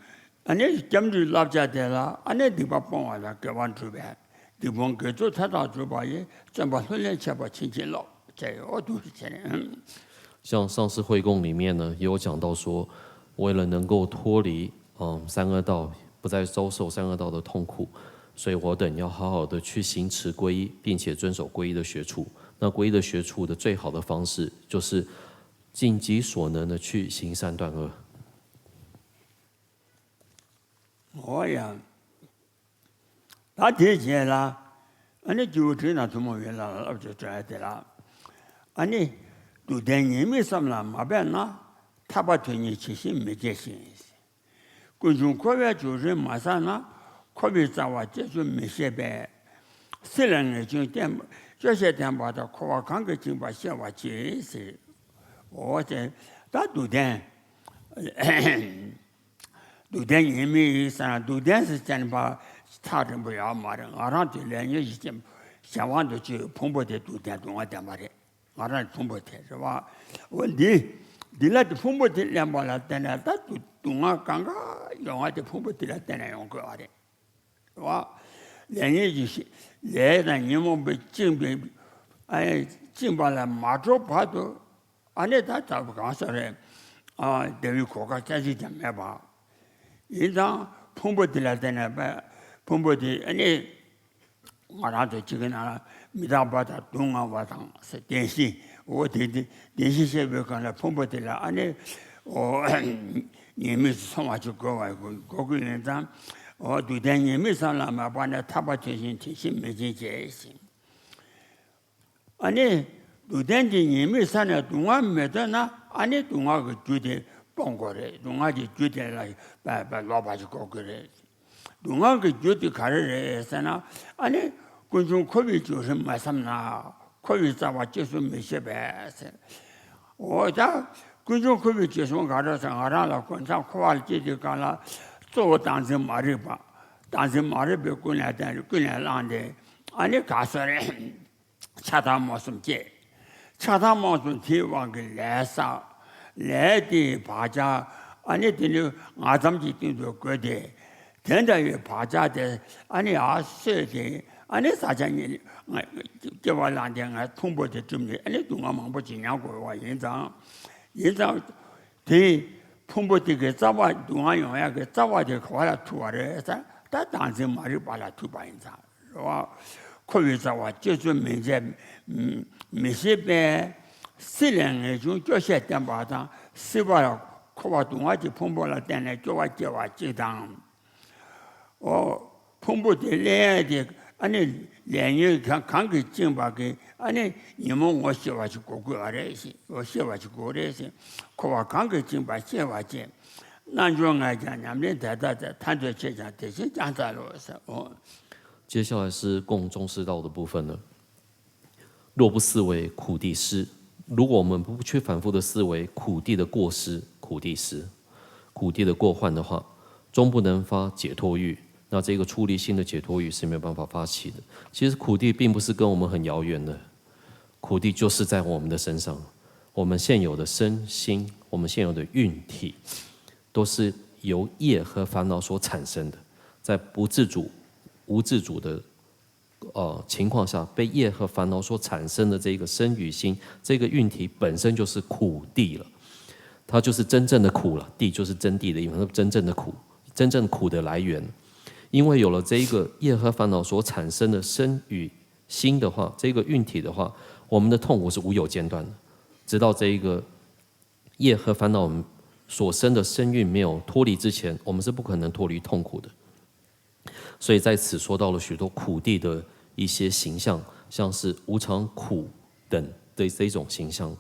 ཨ་ནི་སྐྱབས་འགྲོའི་བསླབ་བྱ་དེ་ལ་ཨ་ནི་སྡིག་པ་སྤོང་བ་དང་དགེ་བ་སྒྲུབ་པས། སྡིག་སྤོང་དགེ་ཚོགས་མཐའ་དག་སྒྲུབ་པ་ཡིས། བརྩོན་པ་ལྷུར་ལེན་བྱེད་པར་བྱིན་གྱིས་རློབས། ཅེས་འོ་འདུག་ཟེར་ནས། 像上次会供里面呢，也有讲到说，为了能够脱离嗯三恶道，不再遭受三恶道的痛苦，所以我等要好好的去行持皈依，并且遵守皈依的学处。那皈依的学处的最好的方式，就是尽己所能的去行善断恶。 འོ་ཡ། ད་དེའི་རྗེས་ལ་ཨ་ནི་སྐྱེས་བུ་དྲིན་དང་ཐུན་མོང་བའི་ལམ་ལ་བསླབ་བྱ་སྤྲོད་ཡ་དེ་ལ། ཨ་ནི་སྡུག་བདེན་ཉེས་དམིགས་བསམ་ལ་མ་འབད་ན། ཐར་པ་དོན་གཉེར་ཇི་བཞིན་མི་བྱེད་ཅིང་། ཀུན་འབྱུང་འཁོར་བའི་བྱུ་རུས་མ་བསལ་ན། འཁོར་བའི་རྩ་བ་བཅད་གསོད་མི་ཤེས་པས། སྲིད་ལ་ངེས་འབྱུང་བསྟན་སྐྱོ་ཤས་བསྟན་པ་དང་། འཁོར་བ་གང་གིས་བཅིངས་པ་ཤེས་པར་གྱིས་ཟེར། འོ་དེ་ད་སྡུག་བདེན། སྡུག་བདེན་ཉེས་དམིགས་ཡིན་ཟེར་ན། སྡུག་བདེན་ཟེར་བྱས་ནས་ཕར་ཐག་རིང་པོ་ཡོད་མ་རེད། ང་རང་ཚོའི་ལས་ཉོན་ཞིག་ཅིག་གཞན་དབང་དུ་བྱས་ཕུང་པོ་དེ་སྡུག་བདེན་སྡུག་བསྔལ་བདེན་པ་རེད། ང་རང་ཕུང་པོ་དེ་རེད་བ། འོ་འདི་འདི་ལ་དེ་ཕུང་པོ་དེ་ལེན་པ་ལ་བརྟེན་ནས་ད་སྡུག་སྡུག་བསྔལ་གང་ག་ཡོང་བ་དེ་ཕུང་པོ་དེ་ལ་བརྟེན་ནས་ཡོང་དགོས་པ་རེད། རེད་བ། ལས་ཉོན་གྱི་ལས་དང་ཉོན་མོངས་པས་བཅིངས་པའི་ཨ་བཅིངས་པ་ལ་མ་གྲོལ་བར་དུ། ཨ་ནི་ད་ལྟ་བུ་གང་ཟེར་རེད། ཨ་བདེ་བའི་གོ་སྐབས་ཅན་ཞིག་ཀྱང་མེད་པ། ཡིན་ཙང་ཕུང་པོ་དེ་ལ་བརྟེན་ནས་ཕུང་པོ་དེ་ཨ་ནི་ང་རང་ཚོ་གཅིག་གི་ནང་ལ་མི་རྟག་པ་དང་སྡུག་བསྔལ་བ་དང་ཟེར། བདེན་བཞི། འོ་དེ་དེ་བདེན་བཞི་བཤད་པའི་སྒང་ལ་ཕུང་པོ་དེ་ལ་ཨ་ནི་འོ་ཉེས་དམིགས་སུ་སོང་བ་ཞིག་དགོས་པ་དགོས་དགོས་ཀྱི་ཡིན་ཙང་། འོ་སྡུག་བདེན་ཉེས་དམིགས་བསམ་ལ་མ་འབད་ན། ཐར་པ་དོན་གཉེར་ཇི་བཞིན་མི་བྱེད་ཅིང་། ཨ་ནི་སྡུག་བདེན་གྱི་ཉེས་དམིགས་བསལ་ནས་སྡུག་བསྔལ་མི་འདོད་ན། ཨ་ནི་སྡུག་བསྔལ་གྱི་རྒྱུ་དེ་སྤོང་དགོས་རེད། སྡུག་བསྔལ་གྱི་རྒྱུ་དེ་ལ་ལོག་པ་ཞིག་དགོས་ཀྱི་རེད། སྡུག་བསྔལ་གྱི་རྒྱུ་དེ་ག་རེ་རེད་ཟེར་ན། ཨ་ནི་ཀུན་འབྱུང་འཁོར་བའི་བྱུ་རུས་མ་བསལ་ན། འཁོར་བའི་རྩ་བ་བཅད་གསོད་མི་ཤེས་པས་ཟེར། འོ་ད་ཀུན་འབྱུང་འཁོར་བའི་བྱུ་རུས་ག་རེ་ཟེར། ང་རང་ལ་ཀུན་བཟང་འཁོར་བ་ལ་སྐྱེས་དུས་སྒང་ལ་གཙོ་བོ་བདག་འཛིན་མ་རིག་པ། བདག་འཛིན་མ་རིག་པས་ཀུན་ནས་བསྟན་ཀུན་ནས་བསླངས་ཏེ། ཨ་ནི་ག་ཟེར་རེད། ཆགས་སྡང་རྨོངས་གསུམ་སྐྱེས། ཆགས་སྡང་རྨོངས་གསུམ་དེའི་དབང་གིས་ལས་བསགས། ལས་དེའི་བག་ཆགས། ཨ་ནི་དེ་ནི་ང་ཙམ་གྱི་སྟེང་དུ་བཀོད་དེ། དེ་འདྲ་བའི་བག་ཆགས་དེ་ཨ་ནི་ཡར་གསོས་ཏེ། ཨ་ནི་བཟའ་བཅའ་ཉེས་སྐྱེ་བ་བླངས་ཏེ་ངའི་ཕུང་པོ་དེ་བསྒྲིམས་ནས། ཨ་ནི་སྡུག་བསྔལ་མང་པོ་ཅིག་མྱང་དགོས་པ་ཡིན་ཙང་། ཡིན་ཙང་། དེ་ཕུང་པོ་དེ་གི་རྩ་བ། སྡུག་བསྔལ་ཡོང་ཡག་གི་རྩ་བ་དེ་ག་བ་ལ་ཐུག་པ་རེད་ཟེར། ད་བདག་འཛིན་མ་རིག་པ་ལ་ཐུག་པ་ཡིན་ཙང་། རེད་བ། འཁོར་བའི་རྩ་བ་བཅད་གསོད་མི་བྱེད། མི་ཤེས་པས། སྲིད་ལས་ངེས་འབྱུང་སྐྱོ་ཤས་བསྟན་པ་དང་། སྲིད་པ་ལ་འཁོར་བ་སྡུག་བསྔལ་གྱི་ཕུང་པོ་ལ་བརྟེན་ནས་སྐྱོ་བ་སྐྱེ་བ་གཅིག་དང་། འོ། ཕུང་པོ་དེ་ལེན་ཡས་དེ་ཨ་ནི་ལས་ཉོན་གང་གང་གིས་བཅིངས་པ་གི་ཨ་ནི་ཉོན་མོངས་ངོ་ཤེས་པ་ཞིག་དགོས་དགོས་པ་རེད་ཟེར། ངོ་ཤེས་པ་ཞིག་དགོས་རེད་ཟེར། འཁོར་བ་གང་གིས་བཅིངས་པ་ཤེས་པར་བྱེད། རྣལ་འབྱོར་ངས་ཀྱང་ཉམས་ལེན་དེ་ལྟར་མཛད། ཐར་འདོད་ཁྱེད་ཀྱང་དེ་བཞིན་ཀྱང་མཛད་ལོ་ཟེར། འོ། 接下来是供中士道的部分了。若不思维苦地失，如果我们不去反复的思维苦地的过失、苦地失、苦地的过患的话，终不能发解脱欲。那这个出离心的解脱欲是没有办法发起的。其实苦地并不是跟我们很遥远的，苦地就是在我们的身上。我们现有的身心，我们现有的运体，都是由业和烦恼所产生的，在不自主、无自主的呃情况下，被业和烦恼所产生的这个身与心，这个运体本身就是苦地了。它就是真正的苦了，地就是真谛的意思，真正的苦，真正苦的来源。因为有了这一个业和烦恼所产生的身与心的话，这个运体的话，我们的痛苦是无有间断的，直到这一个业和烦恼所生的身运没有脱离之前，我们是不可能脱离痛苦的。所以在此说到了许多苦地的一些形象，像是无常、苦等的这一种形象。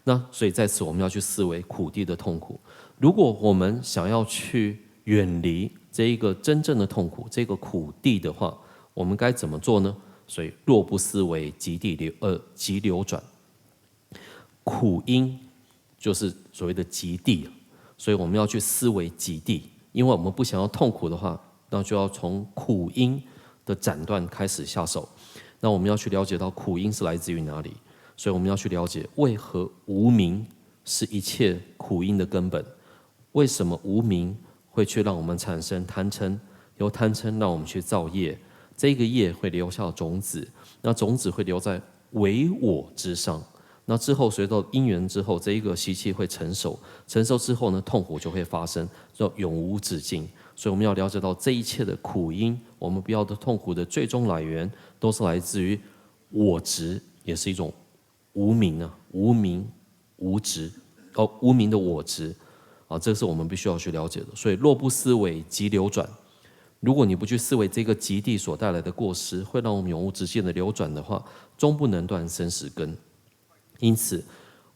那所以在此我们要去思维苦地的痛苦。如果我们想要去远离这一个真正的痛苦，这个苦地的话，我们该怎么做呢？所以若不思维即地流，呃，即流转。苦因就是所谓的极地，所以我们要去思维极地，因为我们不想要痛苦的话，那就要从苦因的斩断开始下手。那我们要去了解到苦因是来自于哪里，所以我们要去了解为何无明是一切苦因的根本，为什么无明会去让我们产生贪嗔，由贪嗔让我们去造业，这个业会留下种子，那种子会留在唯我之上。那之后随着因缘之后，这一个习气会成熟，成熟之后呢，痛苦就会发生，就永无止境。所以我们要了解到这一切的苦因，我们不要的痛苦的最终来源，都是来自于我执，也是一种无明啊，无明无执，哦，无明的我执啊，这是我们必须要去了解的。所以若不思维即流转，如果你不去思维这个极地所带来的过失，会让我们永无止境的流转的话，终不能断生死根。因此，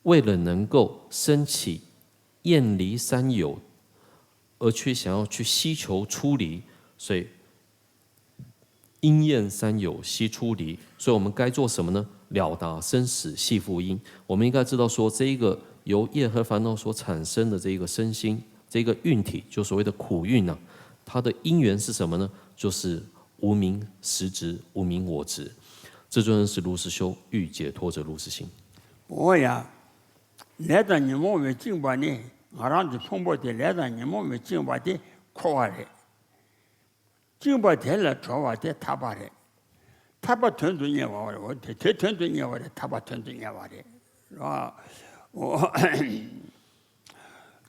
为了能够升起厌离三有，而去想要去希求出离，所以因厌三有悉出离。所以我们该做什么呢？了达生死系缚因。我们应该知道说，这一个由业和烦恼所产生的这一个身心，这个运体，就所谓的苦运呢、它的因缘是什么呢？就是无明时执、无明我执。至尊是如实修，欲解脱者如实行。 འོ་ཡ། ལས་དང་ཉོན་མོངས་པས་བཅིངས་པ་ནི། ང་རང་གི་ཕུང་པོ་དེ་ལས་དང་ཉོན་མོངས་པས་བཅིངས་པ་དེ་འཁོར་བ་རེད། བཅིངས་པ་དེ་ལས་གྲོལ་བ་དེ་ཐར་པ་རེད། ཐར་པ་དོན་དུ་གཉེར་བ་རེད། འོ་དེ་དེ་དོན་དུ་གཉེར་བ་རེད། ཐར་པ་དོན་དུ་གཉེར་བ་རེད། རོ། འོ།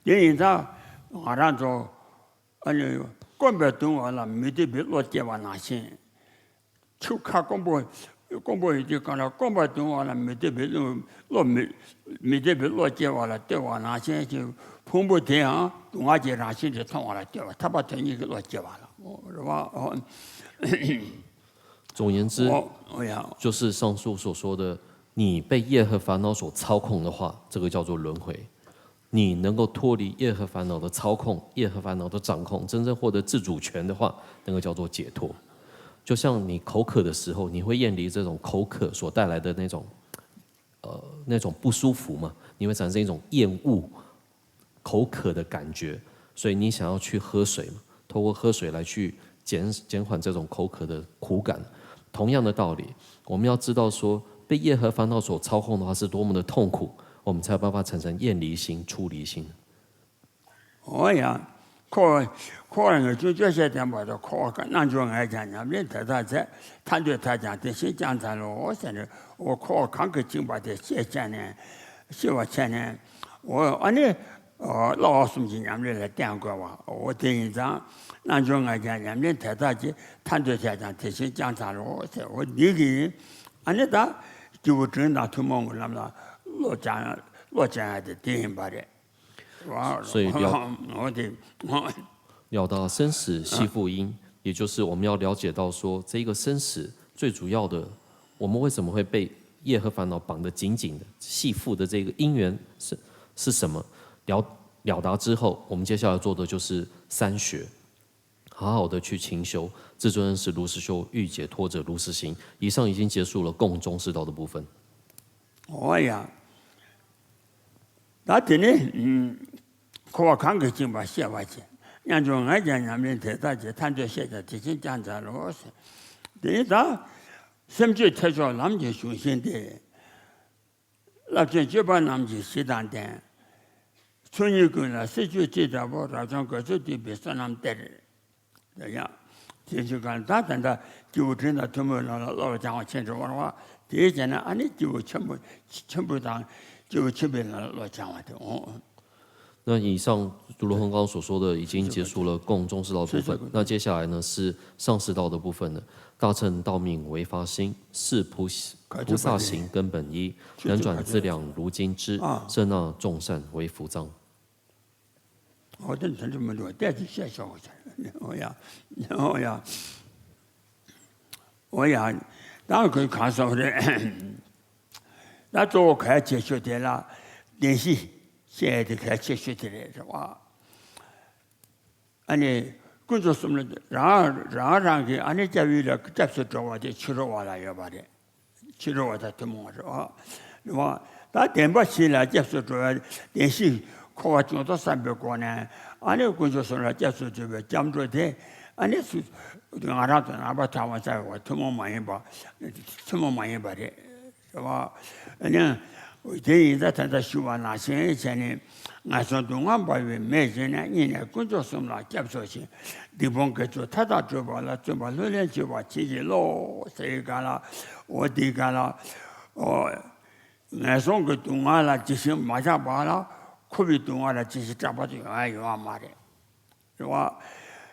དེ་ཡིན་ཙང་ང་རང་ཚོ་ཨ་ནི་སྐོམ་པས་གདུང་བ་ལ་མི་བདེ་བའི་བློ་སྐྱེ་བ་ནང་བཞིན། ཆུ་ཁ་སྐོམ་པོ་སྐོམ་པོ་ཡོད་དུས་གང་ལ་སྐོམ་པ་གདུང་བ་ལ་མི་བདེ་བའི་བློ་བློ་མི་མི་བདེ་བའི་བློ་སྐྱེ་བ་ལ་ལྟོས་པ་ནང་བཞིན་གྱི་ཕུང་པོ་དེ་ཡང་སྡུག་བསྔལ་གྱི་རང་བཞིན་དུ་མཐོང་བ་ལ་ལྟོས་པ། ཐར་པ་དོན་གཉེར་གྱི་བློ་སྐྱེ་བ་ལ། རེད་བ། 总而言之，哦，哦呀，就是上述所说的，你被业和烦恼所操控的话，这个叫做轮回。你能够脱离业和烦恼的操控、业和烦恼的掌控，真正获得自主权的话，那个叫做解脱。就像你口渴的时候，你会厌离这种口渴所带来的那种，呃，那种不舒服嘛，你会产生一种厌恶、口渴的感觉，所以你想要去喝水嘛，透过喝水来去减减缓这种口渴的苦感。同样的道理，我们要知道说，被业和烦恼所操控的话是多么的痛苦，我们才有办法产生厌离心、出离心。 འོ་ཡ། འཁོར་བ་འཁོར་བ་ངེས་འབྱུང་སྐྱོ་ཤས་བསྟན་པ་དང་། འཁོར་བ་རྣལ་འབྱོར་ངས་ཀྱང་ཉམས་ལེན་དེ་དག་མཛད། ཐར་འདོད་ཐག་ཀྱང་དེ་བཞིན་བསྐྱངས་འཚལ་ལོ་ཟེར་ནས། འོ་འཁོར་བ་གང་གིས་བཅིངས་པ་དེ་ཤེས་བྱས་ནས་ཤེས་པ་བྱས་ནས། འོ་ཨ་ནི་བསླབ་པ་གསུམ་གྱི་ཉམས་ལེན་ལ་བརྟེན་དགོས་པ། འོ་དེ་ཡིན་ཙང་རྣལ་འབྱོར་ངས་ཀྱང་ཉམས་ལེན་དེ་དག་གིས། ཐར་འདོད་ཐག་ཀྱང་དེ་བཞིན་བསྐྱངས་འཚལ་ལོ་ཟེར། འོ་འདི་གིས་ཨ་ནི་ད་སྐྱེས་བུ་དྲིན་དང་ཐུན་མོང་གི་ལམ་ལ་བློ་སྦྱང་བློ་སྦྱང་ཡ་དེ་དེ་ཡིན་པ་རེད། 所以了了达生死系缚因，也就是我们要了解到说，这个生死最主要的，我们为什么会被业和烦恼绑得紧紧的、系缚的这个因缘是是什么？了了达之后，我们接下来做的就是三学，好好的去勤修。至尊是如实修，欲解脱者如实行。以上已经结束了共中士道的部分。 འོ་ཡ། ད་དེ་ནི་འཁོར་བ་གང་གིས་བཅིངས་པ་ཤེས་པར་བྱས། རྣལ་འབྱོར་ངས་ཀྱང་ཉམས་ལེན་དེ་དག་གིས། ཐར་འདོད་ཐག་ཀྱང་དེ་བཞིན་བསྐྱངས་འཚལ་ལོ་ཟེར། དེ་ནི་ད་སེམས་བསྐྱེད་ཐེག་མཆོག་ལམ་གྱི་གཞུང་ཤིང་སྟེ། རླབས་ཆེན་སྤྱོད་པ་རྣམས་ཀྱི་གཞི་དང་ལྡན། ཚུལ་གཉིས་ཀུན་ལ་སྲིད་བྱུས་གཅིག་ལྟ་བུ། རབ་བྱུང་དགོས་ཚུལ་བསྡུས་པའི་བསོད་ནམས་གཏེར། དེ་ཡང་དེ་བཞིན་གང་ད་ད་ལྟ་སྐྱེས་བུ་དྲིན་དང་ཐུན་མོང་ལམ་ལ་བློ་སྦྱང་བ་ཆེན་པོ་རེད་བ། དེའི་རྗེས་ནས་ཨ་ནི་སྐྱེས་བུ་ཆེན་པོ་ཆེན་པོ་དང་སྐྱེས་བུ་ཆེན་པོའི་ལམ་ལ་བློ་སྦྱང་བ་དེ་འོང་། 那以上，如同刚刚所说的，已经结束了共中士道部分。那接下来呢，是上士道的部分了。大乘道命唯发心，是菩菩萨行根本一，能转资粮如金枝，摄纳众善为福藏。 འོ་དེ་འདི་འདྲ་མི་འདུག་བལྟས་ཏེ་བཤད་ཆོག་གི་འོ་ཡ། འོ་ཡ། འོ་ཡ། ད་ཁོས་གང་ཟེར་བ་རེད། ད་གཙོ་བོ་གལ་ཆེ་ཤོས་དེ་ལ་བདེན་བཞི་བཤད་དེ་གལ་ཆེ་ཤོས་དེ་རེད་རེད་བ། ཨ་ནི་དཀོན་མཆོག་གསུམ་ལ་རང་རང་རང་གི་ཨ་ནི་སྐྱབས་ཡུལ་ལ་སྐྱབས་སུ་འགྲོ་བ་དེ་ཕྱི་རོལ་བ་ལ་ཡོད་པ་རེད། ཕྱི་རོལ་བ་དང་ཐུན་མོང་བ་རེད་བ། རེད་བ། ད་བདེན་པ་བཞི་ལ་སྐྱབས་སུ་འགྲོ་བའི་བདེན་བཞི་འཁོར་བ་བྱང་དུ་བསམ་པའི་སྒོ་ནས་ཨ་ནི་དཀོན་མཆོག་གསུམ་ལ་སྐྱབས་སུ་འགྲོ་བའི་སྐྱབས་འགྲོ་དེ་ཨ་ནི་སུ་ང་རང་ཚོ་རྣམ་པ་ཐར་པ་ཟེར་བ་ཐུན་མོང་མ་ཡིན་པ་ཐུན་མོང་མ་ཡིན་པ་རེད། རེད་བ། ཨ་ནི་དེ་ཡིན་ཙང་ད་ལྟ་ཞུ་བ་ནང་བཞིན་བྱས་ནས་ངན་སོང་སྡུག་བསྔལ་འབར་བའི་མེ་བཞིན་ནས་སྙིང་ནས་དཀོན་མཆོག་གསུམ་ལ་སྐྱབས་སུ་མཆི། སྡིག་སྤོང་དགེ་ཚུལ་མཐའ་དག་སྒྲུབ་པ་ལ་བརྩོན་པ་ལྷུར་ལེན་བྱེད་པར་བྱིན་གྱིས་རློབས་ཟེར་བའི་སྒང་ལ། འོ་དེའི་སྒང་ལ། འོ། ངན་སོང་གི་སྡུག་བསྔལ་ལ་ཇི་བཞིན་མ་ཆགས་པ་ལ་འཁོར་བའི་སྡུག་བསྔལ་ལ་ཇི་བཞིན་སྐྲག་པ་དེ་ཡོང་ཡ་ཡོད་པ་མ་རེད། རེད་བ།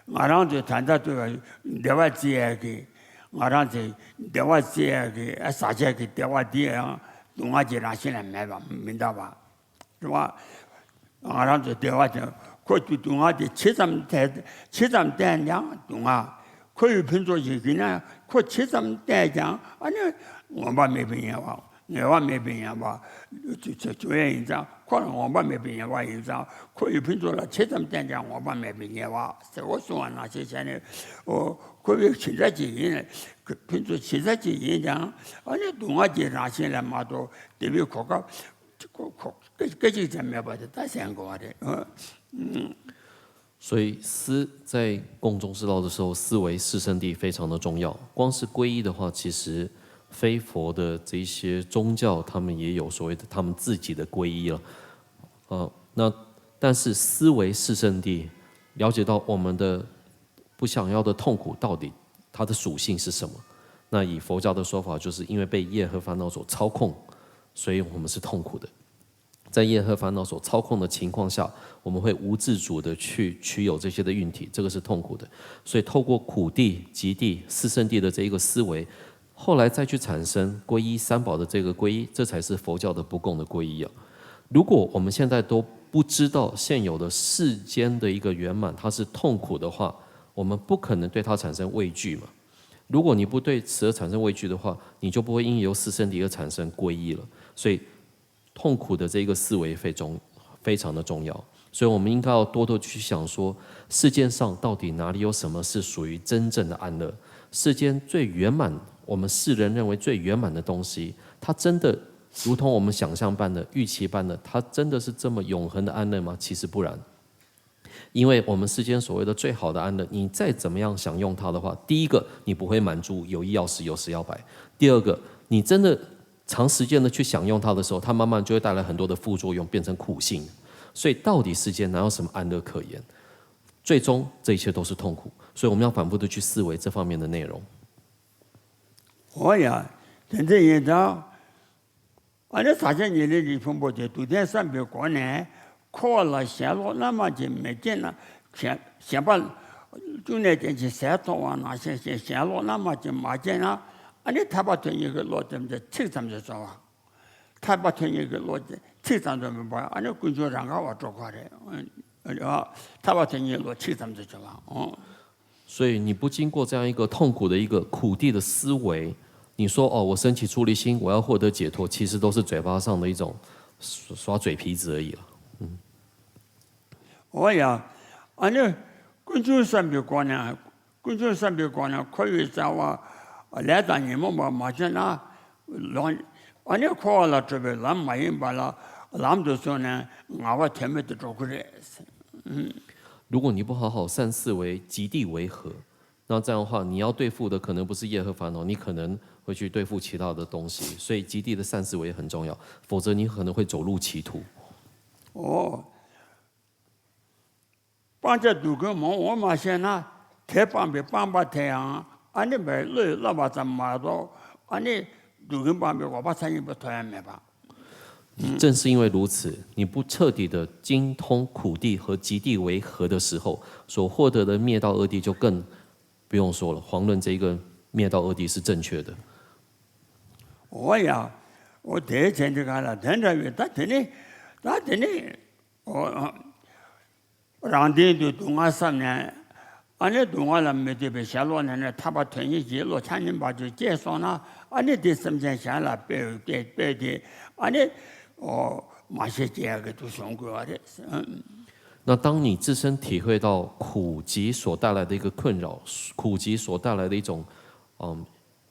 ང་རང་ཚོས་ད་ལྟ་ལྟོས་པའི་བདེ་བ་བརྩི་ཡས་ཀྱི་ང་རང་ཚོས་བདེ་བ་བརྩི་ཡས་ཀྱི་ཟག་བཅས་ཀྱི་བདེ་བ་འདི་ཡང་སྡུག་བསྔལ་གྱི་རང་བཞིན་ལས་མེད་པ་མི་འདའ་བ། རེད་བ། ང་རང་ཚོ་བདེ་བ་དེ་ཁོ་ཚོའི་སྡུག་བསྔལ་དེ་ཇི་ཙམ་བལྟས་ཇི་ཙམ་བལྟས་ཀྱང་སྡུག་བསྔལ། ཁོ་ཡི་ཕུན་ཚོགས་ཤིག་ཡིན་ན་ཁོ་ཇི་ཙམ་བལྟས་ཀྱང་ཨ་ནི་ངོམས་པ་མེད་པའི་ཉེས་པ་ངལ་བ་མེད་པའི་ཉེས་པ་བྱུང་ཡས་ཡིན་ཙང་ཁོ་ལ་ངོམས་པ་མེད་པའི་ཉེས་པ་ཡིན་ཙང་ཁོ་ཡི་ཕུན་ཚོགས་ལ་ཇི་ཙམ་བལྟས་ཀྱང་ངོམས་པ་མེད་པའི་ཉེས་པ་ཟེར་འོ་གསུང་བ་ནང་བཞིན་བྱས་ནས་འོ་ཁོ་བའི་ཇི་འདྲ་ཅིག་ཡིན་ཕུན་ཚོགས་ཇི་འདྲ་ཅིག་ཡིན་ཀྱང་ཨ་ནི་སྡུག་བསྔལ་གྱི་རང་བཞིན་ལས་མ་གཏོགས་བདེ་བའི་གོ་སྐབས། ཁོ་ཁོ་སྐད་ཅིག་ཙམ་མེད་པ་དེ་ལྟ་བྱེད་དགོས་པ་རེད། 所以思在共中士道的时候，思维四圣谛非常的重要。光是皈依的话，其实非佛的这一些宗教，他们也有所谓的他们自己的皈依了。呃，那但是思维四圣谛，了解到我们的不想要的痛苦到底它的属性是什么？那以佛教的说法，就是因为被业和烦恼所操控，所以我们是痛苦的。在业和烦恼所操控的情况下，我们会无自主的去取有这些的运体，这个是痛苦的。所以透过苦谛、集谛、四圣谛的这一个思维，后来再去产生皈依三宝的这个皈依，这才是佛教的不共的皈依啊。如果我们现在都不知道现有的世间的一个圆满它是痛苦的话，我们不可能对它产生畏惧嘛。如果你不对此而产生畏惧的话，你就不会因由四圣谛而产生皈依了。所以痛苦的这个思维非常非常的重要。所以我们应该要多多去想说，世界上到底哪里有什么是属于真正的安乐？世间最圆满，我们世人认为最圆满的东西，它真的如同我们想象般的、预期般的，它真的是这么永恒的安乐吗？其实不然。因为我们世间所谓的最好的安乐，你再怎么样享用它的话，第一个，你不会满足，有一要十，有十要百。第二个，你真的长时间的去享用它的时候，它慢慢就会带来很多的副作用，变成苦性。所以到底世间哪有什么安乐可言？最终这一切都是痛苦，所以我们要反复的去思维这方面的内容。 འོ་ཡ། དེ་འདྲ་ཡིན་ཙང་། ཨ་ནི་ཟག་བཅས་ཉེར་ལེན་གྱི་ཕུང་པོ་དེ་སྡུག་བདེན་བསམ་པའི་སྒོ་ནས་འཁོར་བ་ལ་ཞེན་ལོག་རྣལ་མ་ཅན་མི་སྐྱེ་ན་ཞེན་ཞེན་པ་གཅུང་ནས་བསྟེན་ཅིང་ཟས་མཐོང་བ་ནང་བཞིན་ཞེན་ཞེན་ལོག་རྣལ་མ་ཅན་མ་སྐྱེ་ན་ཨ་ནི་ཐར་པ་དོན་གཉེར་གྱི་བློ་དེ་ཚིག་ཙམ་ཞིག་སོང་བ། ཐར་པ་དོན་གཉེར་གྱི་བློ་དེ་ཚིག་ཙམ་དུ་མིན་པར་ཨ་ནི་ཀུན་འབྱུང་རང་ག་བ་འགྲོ་ག་རེད། ཐར་པ་དོན་གཉེར་བློ་ཚིག་ཙམ་དུ་བྱུང་བ། 所以你不经过这样一个痛苦的一个苦地的思维，你说哦，我升起出离心，我要获得解脱，其实都是嘴巴上的一种耍嘴皮子而已了。嗯。 འོ་ཡ། ཨ་ནི་ཀུན་འབྱུང་བསམ་པའི་སྒོ་ནས་ཀུན་འབྱུང་བསམ་པའི་སྒོ་ནས་འཁོར་བའི་རྩ་བ་ལས་དང་ཉོན་མོངས་པ་མ་བྱས་ན་ལོག་ཨ་ནི་འཁོར་བ་ལ་གྲོལ་བའི་ལམ་མ་ཡིན་པ་ལ་ལམ་དུ་སོང་ནས་ངལ་བ་དོན་མེད་དུ་འགྲོ་གི་རེད། 如果你不好好善思维，及地为和，那这样的话，你要对付的可能不是业和烦恼，你可能会去对付其他的东西。所以极地的善思维很重要，否则你可能会走入歧途。 འོ། སྤང་བྱ་སྡུག་ཀུན་མང་པོ་མ་བྱས་ན་དེ་སྤངས་པའི་སྤངས་པ་དེ་ཡང་ཨ་ནི་བའི་བློས་བསླབས་པ་ཙམ་མ་གཏོགས་ཨ་ནི་སྡུག་ཀུན་སྤངས་པའི་འོག་པ་མཚན་ཉིད་པ་ཐོབ་ཡ་མེད་པ། 正是因为如此，你不彻底的精通苦谛和极谛为何的时候，所获得的灭道二谛就更不用说了。遑论这一个灭道二谛是正确的。 འོ་ཡ། འོ་དེའི་ཚེ་འདི་ག་ལ་དེ་འདྲ་བའི་ད་དེ་ནི་ད་དེ་ནི་འོ། རང་དོན་དུ་སྡུག་བསྔལ་བསམས་ནས། ཨ་ནི་སྡུག་བསྔལ་ལ་མི་ལྟོས་པའི་ཞེན་ལོག་ནས་ནི་ཐར་པ་དོན་གཉེར་གྱི་བློ་ཆ་མཉམ་པ་དེ་སྐྱེས་སོང་ན། ཨ་ནི་དེ་སེམས་ཅན་གཞན་ལ་སྤེལ་སྤེལ་སྤེལ་ཏེ། ཨ་ནི་འོ་མ་ཤེས་སྐྱེ་ཡག་གི་དུ་བྱུང་དགོས་པ་རེད། 那当你自身体会到苦集所带来的一个困扰，苦集所带来的一种嗯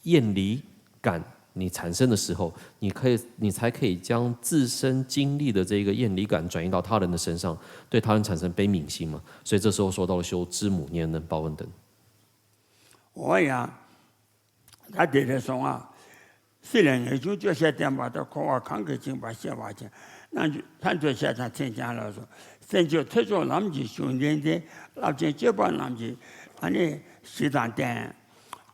厌离感你产生的时候，你可以你才可以将自身经历的这个厌离感转移到他人的身上，对他人产生悲悯心嘛。所以这时候说到了修知母念恩报恩等。 འོ་ཡ། ད་དེ་རེད་སོང་ང་། སྲིད་ལ་ངེས་འབྱུང་སྐྱོ་ཤས་བསྟན་པ་དང་། འཁོར་བ་གང་གིས་བཅིངས་པ་ཤེས་པར་བྱ། རྣལ་འབྱོར་ཐར་འདོད་ཆེ་དང་མཚན་ཅན་ལ་སོགས། སེམས་ཅན་ཐོས་མཆོག་ལམ་གྱི་གཞུང་ལྡན་ཏེ། རླབས་ཆེན་སྤྱོད་པ་རྣམས་ཀྱི་ཨ་ནི་གཞི་དང་བསྟན།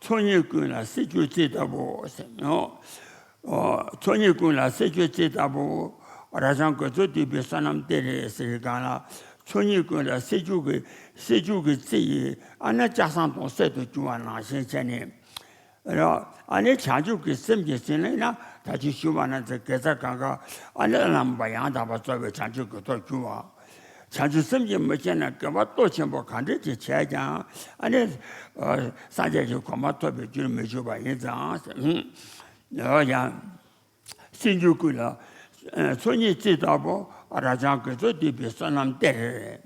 ཚོགས་གཉིས་ཀུན་ལ་སེལ་གྱུར་རྩི་ལྟ་བུ་ཟེར་ནོ། ཨོ། ཚོགས་གཉིས་ཀུན་ལ་སེལ་གྱུར་རྩི་ལྟ་བུ། རབ་འབྱམས་དགེ་ཚོགས་འདུས་པའི་བསོད་ནམས་གཏེར་རེད་ཟེར་གང་ལ། ཚོགས་གཉིས་ཀུན་ལ་སེལ་གྱུར་གྱི་སེལ་གྱུར་གྱི་རྩི་ཡིས་ཨ་ནི་ལྕགས་ཟམ་དང་གསེར་དུ་གྱུར་པ་ནང་བཞིན་བྱས་ནས། རོ། ཨ་ནི་བྱང་ཆུབ་ཀྱི་སེམས་ཀྱི་ཟིན་ལེན་ན་ད་ཅི་ཞུ་བ་ན་ཚེ་དགེ་རྩ་གང་ག་ཨ་ནི་བླ་ན་མེད་པ་ཡང་དག་པར་རྫོགས་པའི་བྱང་ཆུབ་ཀྱི་ཐོག་གྱུར་པ། བྱང་ཆུབ་སེམས་ཀྱིས་མི་ཁྱབ་ན་དགེ་བ་སྟོབས་ཆེན་པོ་གང་འདྲ་ཅིག་བྱས་ཀྱང་ཨ་ནི་སངས་རྒྱས་ཀྱི་གོ་འཕང་ཐོབ་པའི་རྒྱུར་མི་འགྱུར་བ་ཡིན་ཙང་། ཡང་སེལ་གྱུར་ཀུན་ལ་ཚོགས་གཉིས་རྩི་ལྟ་བུ། རབ་འབྱམས་དགེ་ཚོགས་འདུས་པའི་བསོད་ནམས་གཏེར།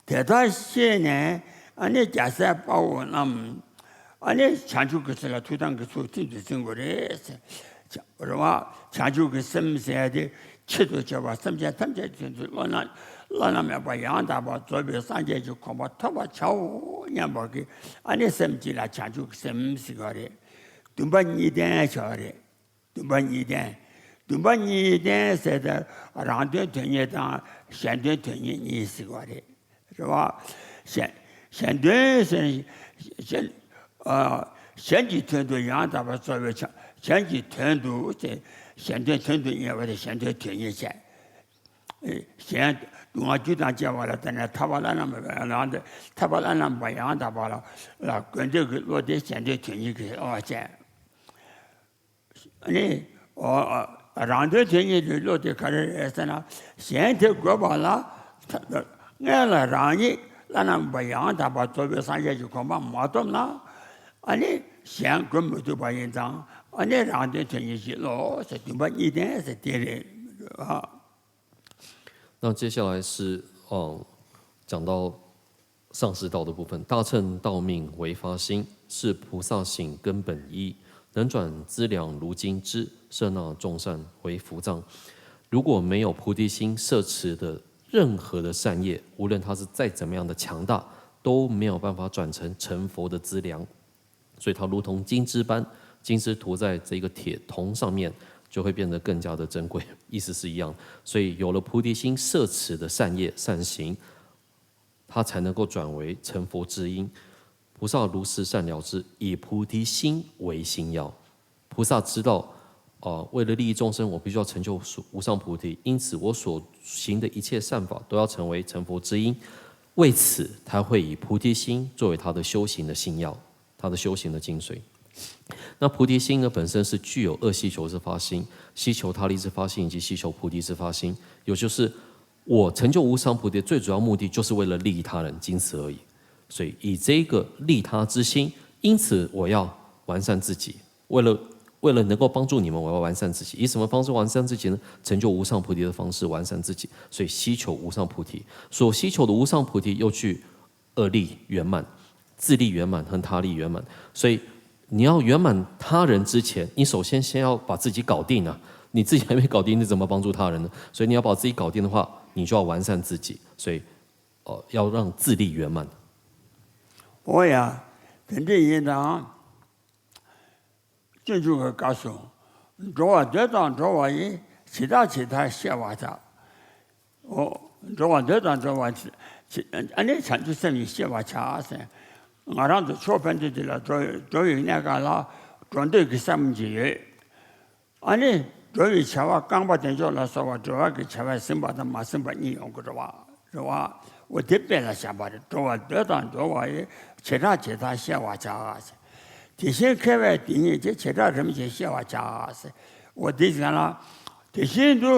དེ་ལྟར་ཤེས་ནས་ཨ་ནི་རྒྱལ་སྲས་དཔའ་བོ་རྣམས་ཨ་ནི་བྱང་ཆུབ་ཀྱི་སེམས་ལ་ཐུགས་དམ་གྱི་ཚུལ་ཚིམ་དུ་འཛིན་དགོས་རེད། རེད་བ། བྱང་ཆུབ་ཀྱི་སེམས་ཟེར་ཏེ་ཆེད་དུ་བྱ་བ་སེམས་ཅན་ཐམས་ཅད་དོན་དུ་བློ་ན་བླ་ན་མེད་པ་ཡང་དག་པར་རྫོགས་པའི་སངས་རྒྱས་ཀྱི་གོ་འཕང་ཐོབ་པར་བྱའོ་སྙམ་པ་གི་ཨ་ནི་སེམས་གཅིག་ལ་བྱང་ཆུབ་ཀྱི་སེམས་ཟེར་བ་རེད། འདུན་པ་གཉིས་ལྡན་བྱ་བ་རེད། འདུན་པ་གཉིས་ལྡན། འདུན་པ་གཉིས་ལྡན་ཟེར་ཏེ་རང་དོན་དོན་གཉེར་དང་གཞན་དོན་དོན་གཉེར་གཉིས་ཟེར་བ་རེད། རེད་བ། གཞན་གཞན་དོན་ཟེར་གཞན་ཨ་གཞན་གྱི་དོན་དུ་ཡང་དག་པར་རྫོགས་པའི་ཆ་གཞན་གྱི་དོན་དུ་ཟེར། གཞན་དོན་དོན་དུ་གཉེར་བ་དེ་གཞན་དོན་དོན་གཉེར་བྱས། གཞན་སྡུག་བསྔལ་རྒྱུ་དང་བཅས་པ་ལ་བརྟེན་ནས་ཐར་པ་བླ་ན་མེད་པ་ཡང་དག་ཐར་པ་བླ་ན་མེད་པ་ཡང་དག་པ་ལ་ལ་འགོད་འདོད་ཀྱི་བློ་དེ་གཞན་དོན་དོན་གཉེར་གྱི་བློ་བྱས། ནི། རང་དོན་དོན་གཉེར་གྱི་བློ་དེ་ག་རེ་རེད་ཟེར་ན། གཞན་དེ་དགོས་པ་ལ། སྔོན་ལ་རང་ཉིད་བླ་ན་མེད་པ་ཡང་དག་པར་རྫོགས་པའི་སངས་རྒྱས་ཀྱི་གོ་འཕང་མ་ཐོབ་ན། ཨ་ནི་གཞན་དགོས་མི་ཐུབ་པ་ཡིན་ཙང་ཨ་ནི་རང་དོན་དོན་གཉེར་གྱི་བློ་ཟེར་འདུན་པ་གཉིས་ལྡན་ཟེར་དེ་རེད། 那接下来是，嗯，讲到上士道的部分，大乘道命唯发心，是菩萨行根本一，能转资粮如金枝，摄纳众善为福藏。如果没有菩提心，摄持的任何的善业，无论它是再怎么样的强大，都没有办法转成成佛的资粮。所以它如同金枝般，金枝涂在这个铁铜上面，就会变得更加的珍贵，意思是一样。所以有了菩提心，摄持的善业善行，它才能够转为成佛之因。菩萨如是善了知，以菩提心为心要。菩萨知道，呃，为了利益众生，我必须要成就无上菩提，因此我所行的一切善法都要成为成佛之因。为此，他会以菩提心作为他的修行的心要。 他的修行的精髓。那菩提心呢，本身是具有二希求之发心、希求他利之发心以及希求菩提之发心，也就是我成就无上菩提最主要目的就是为了利益他人，仅此而已。所以以这个利他之心，因此我要完善自己，为了为了能够帮助你们，我要完善自己。以什么方式完善自己呢？成就无上菩提的方式完善自己。所以希求无上菩提，所希求的无上菩提又具二利圆满，自利圆满和他利圆满。所以你要圆满他人之前，你首先先要把自己搞定啊！你自己还没搞定，你怎么帮助他人呢？所以你要把自己搞定的话，你就要完善自己。所以，呃，要让自利圆满。 འོ་ཡ། དེ་འདྲ་ཡིན་དང་། སྤྱོད་འཇུག་གི་སྐབས་སུ། འགྲོ་བ་འདོད་དང་འགྲོ་བ་ཡི། ཇི་ལྟར་ཇི་ལྟར་ཤེས་པར་བྱ། འོ། འགྲོ་བ་འདོད་དང་འགྲོ་བ་ཇི། ཨ་ནི་བྱང་ཆུབ་སེམས་ཀྱིས་ཤེས་པར་བྱ་ཟེར། ང་རང་ཚོ་ཕྱོགས་ཕན་ཚུན་དེ་ལ་འགྲོ་འགྲོ་བའི་གནས་སྐབས་ལ་འགྲོ་འདོད་ཀྱི་བསམ་གྱི་ཡོད། ཨ་ནི་ འགྲོ་བའི་བྱ་བ་རྐང་པ་བདེ་མཆོག་ལ་སོགས་པ་འགྲོ་བ་གི་བྱ་བས་ཟིན་པ་དང་མ་ཟིན་པ་གཉིས་ཡོང་གི་རེད་བ། རེད་བ། འོ་དེ་དཔེ་ལ་བཞག་པ་རེད། འགྲོ་བ་འདོད་དང་འགྲོ་བ་ཡི། བྱེ་བྲག་ཇི་ལྟར་ཤེས་པར་བྱ། དེ་བཞིན་མཁས་པས་དེ་ཉིད་ཀྱི། བྱེ་བྲག་རིམ་བཞིན་ཤེས་པར་བྱ། འོ་དེ་བཞིན་ལ། དེ་བཞིན་དུ་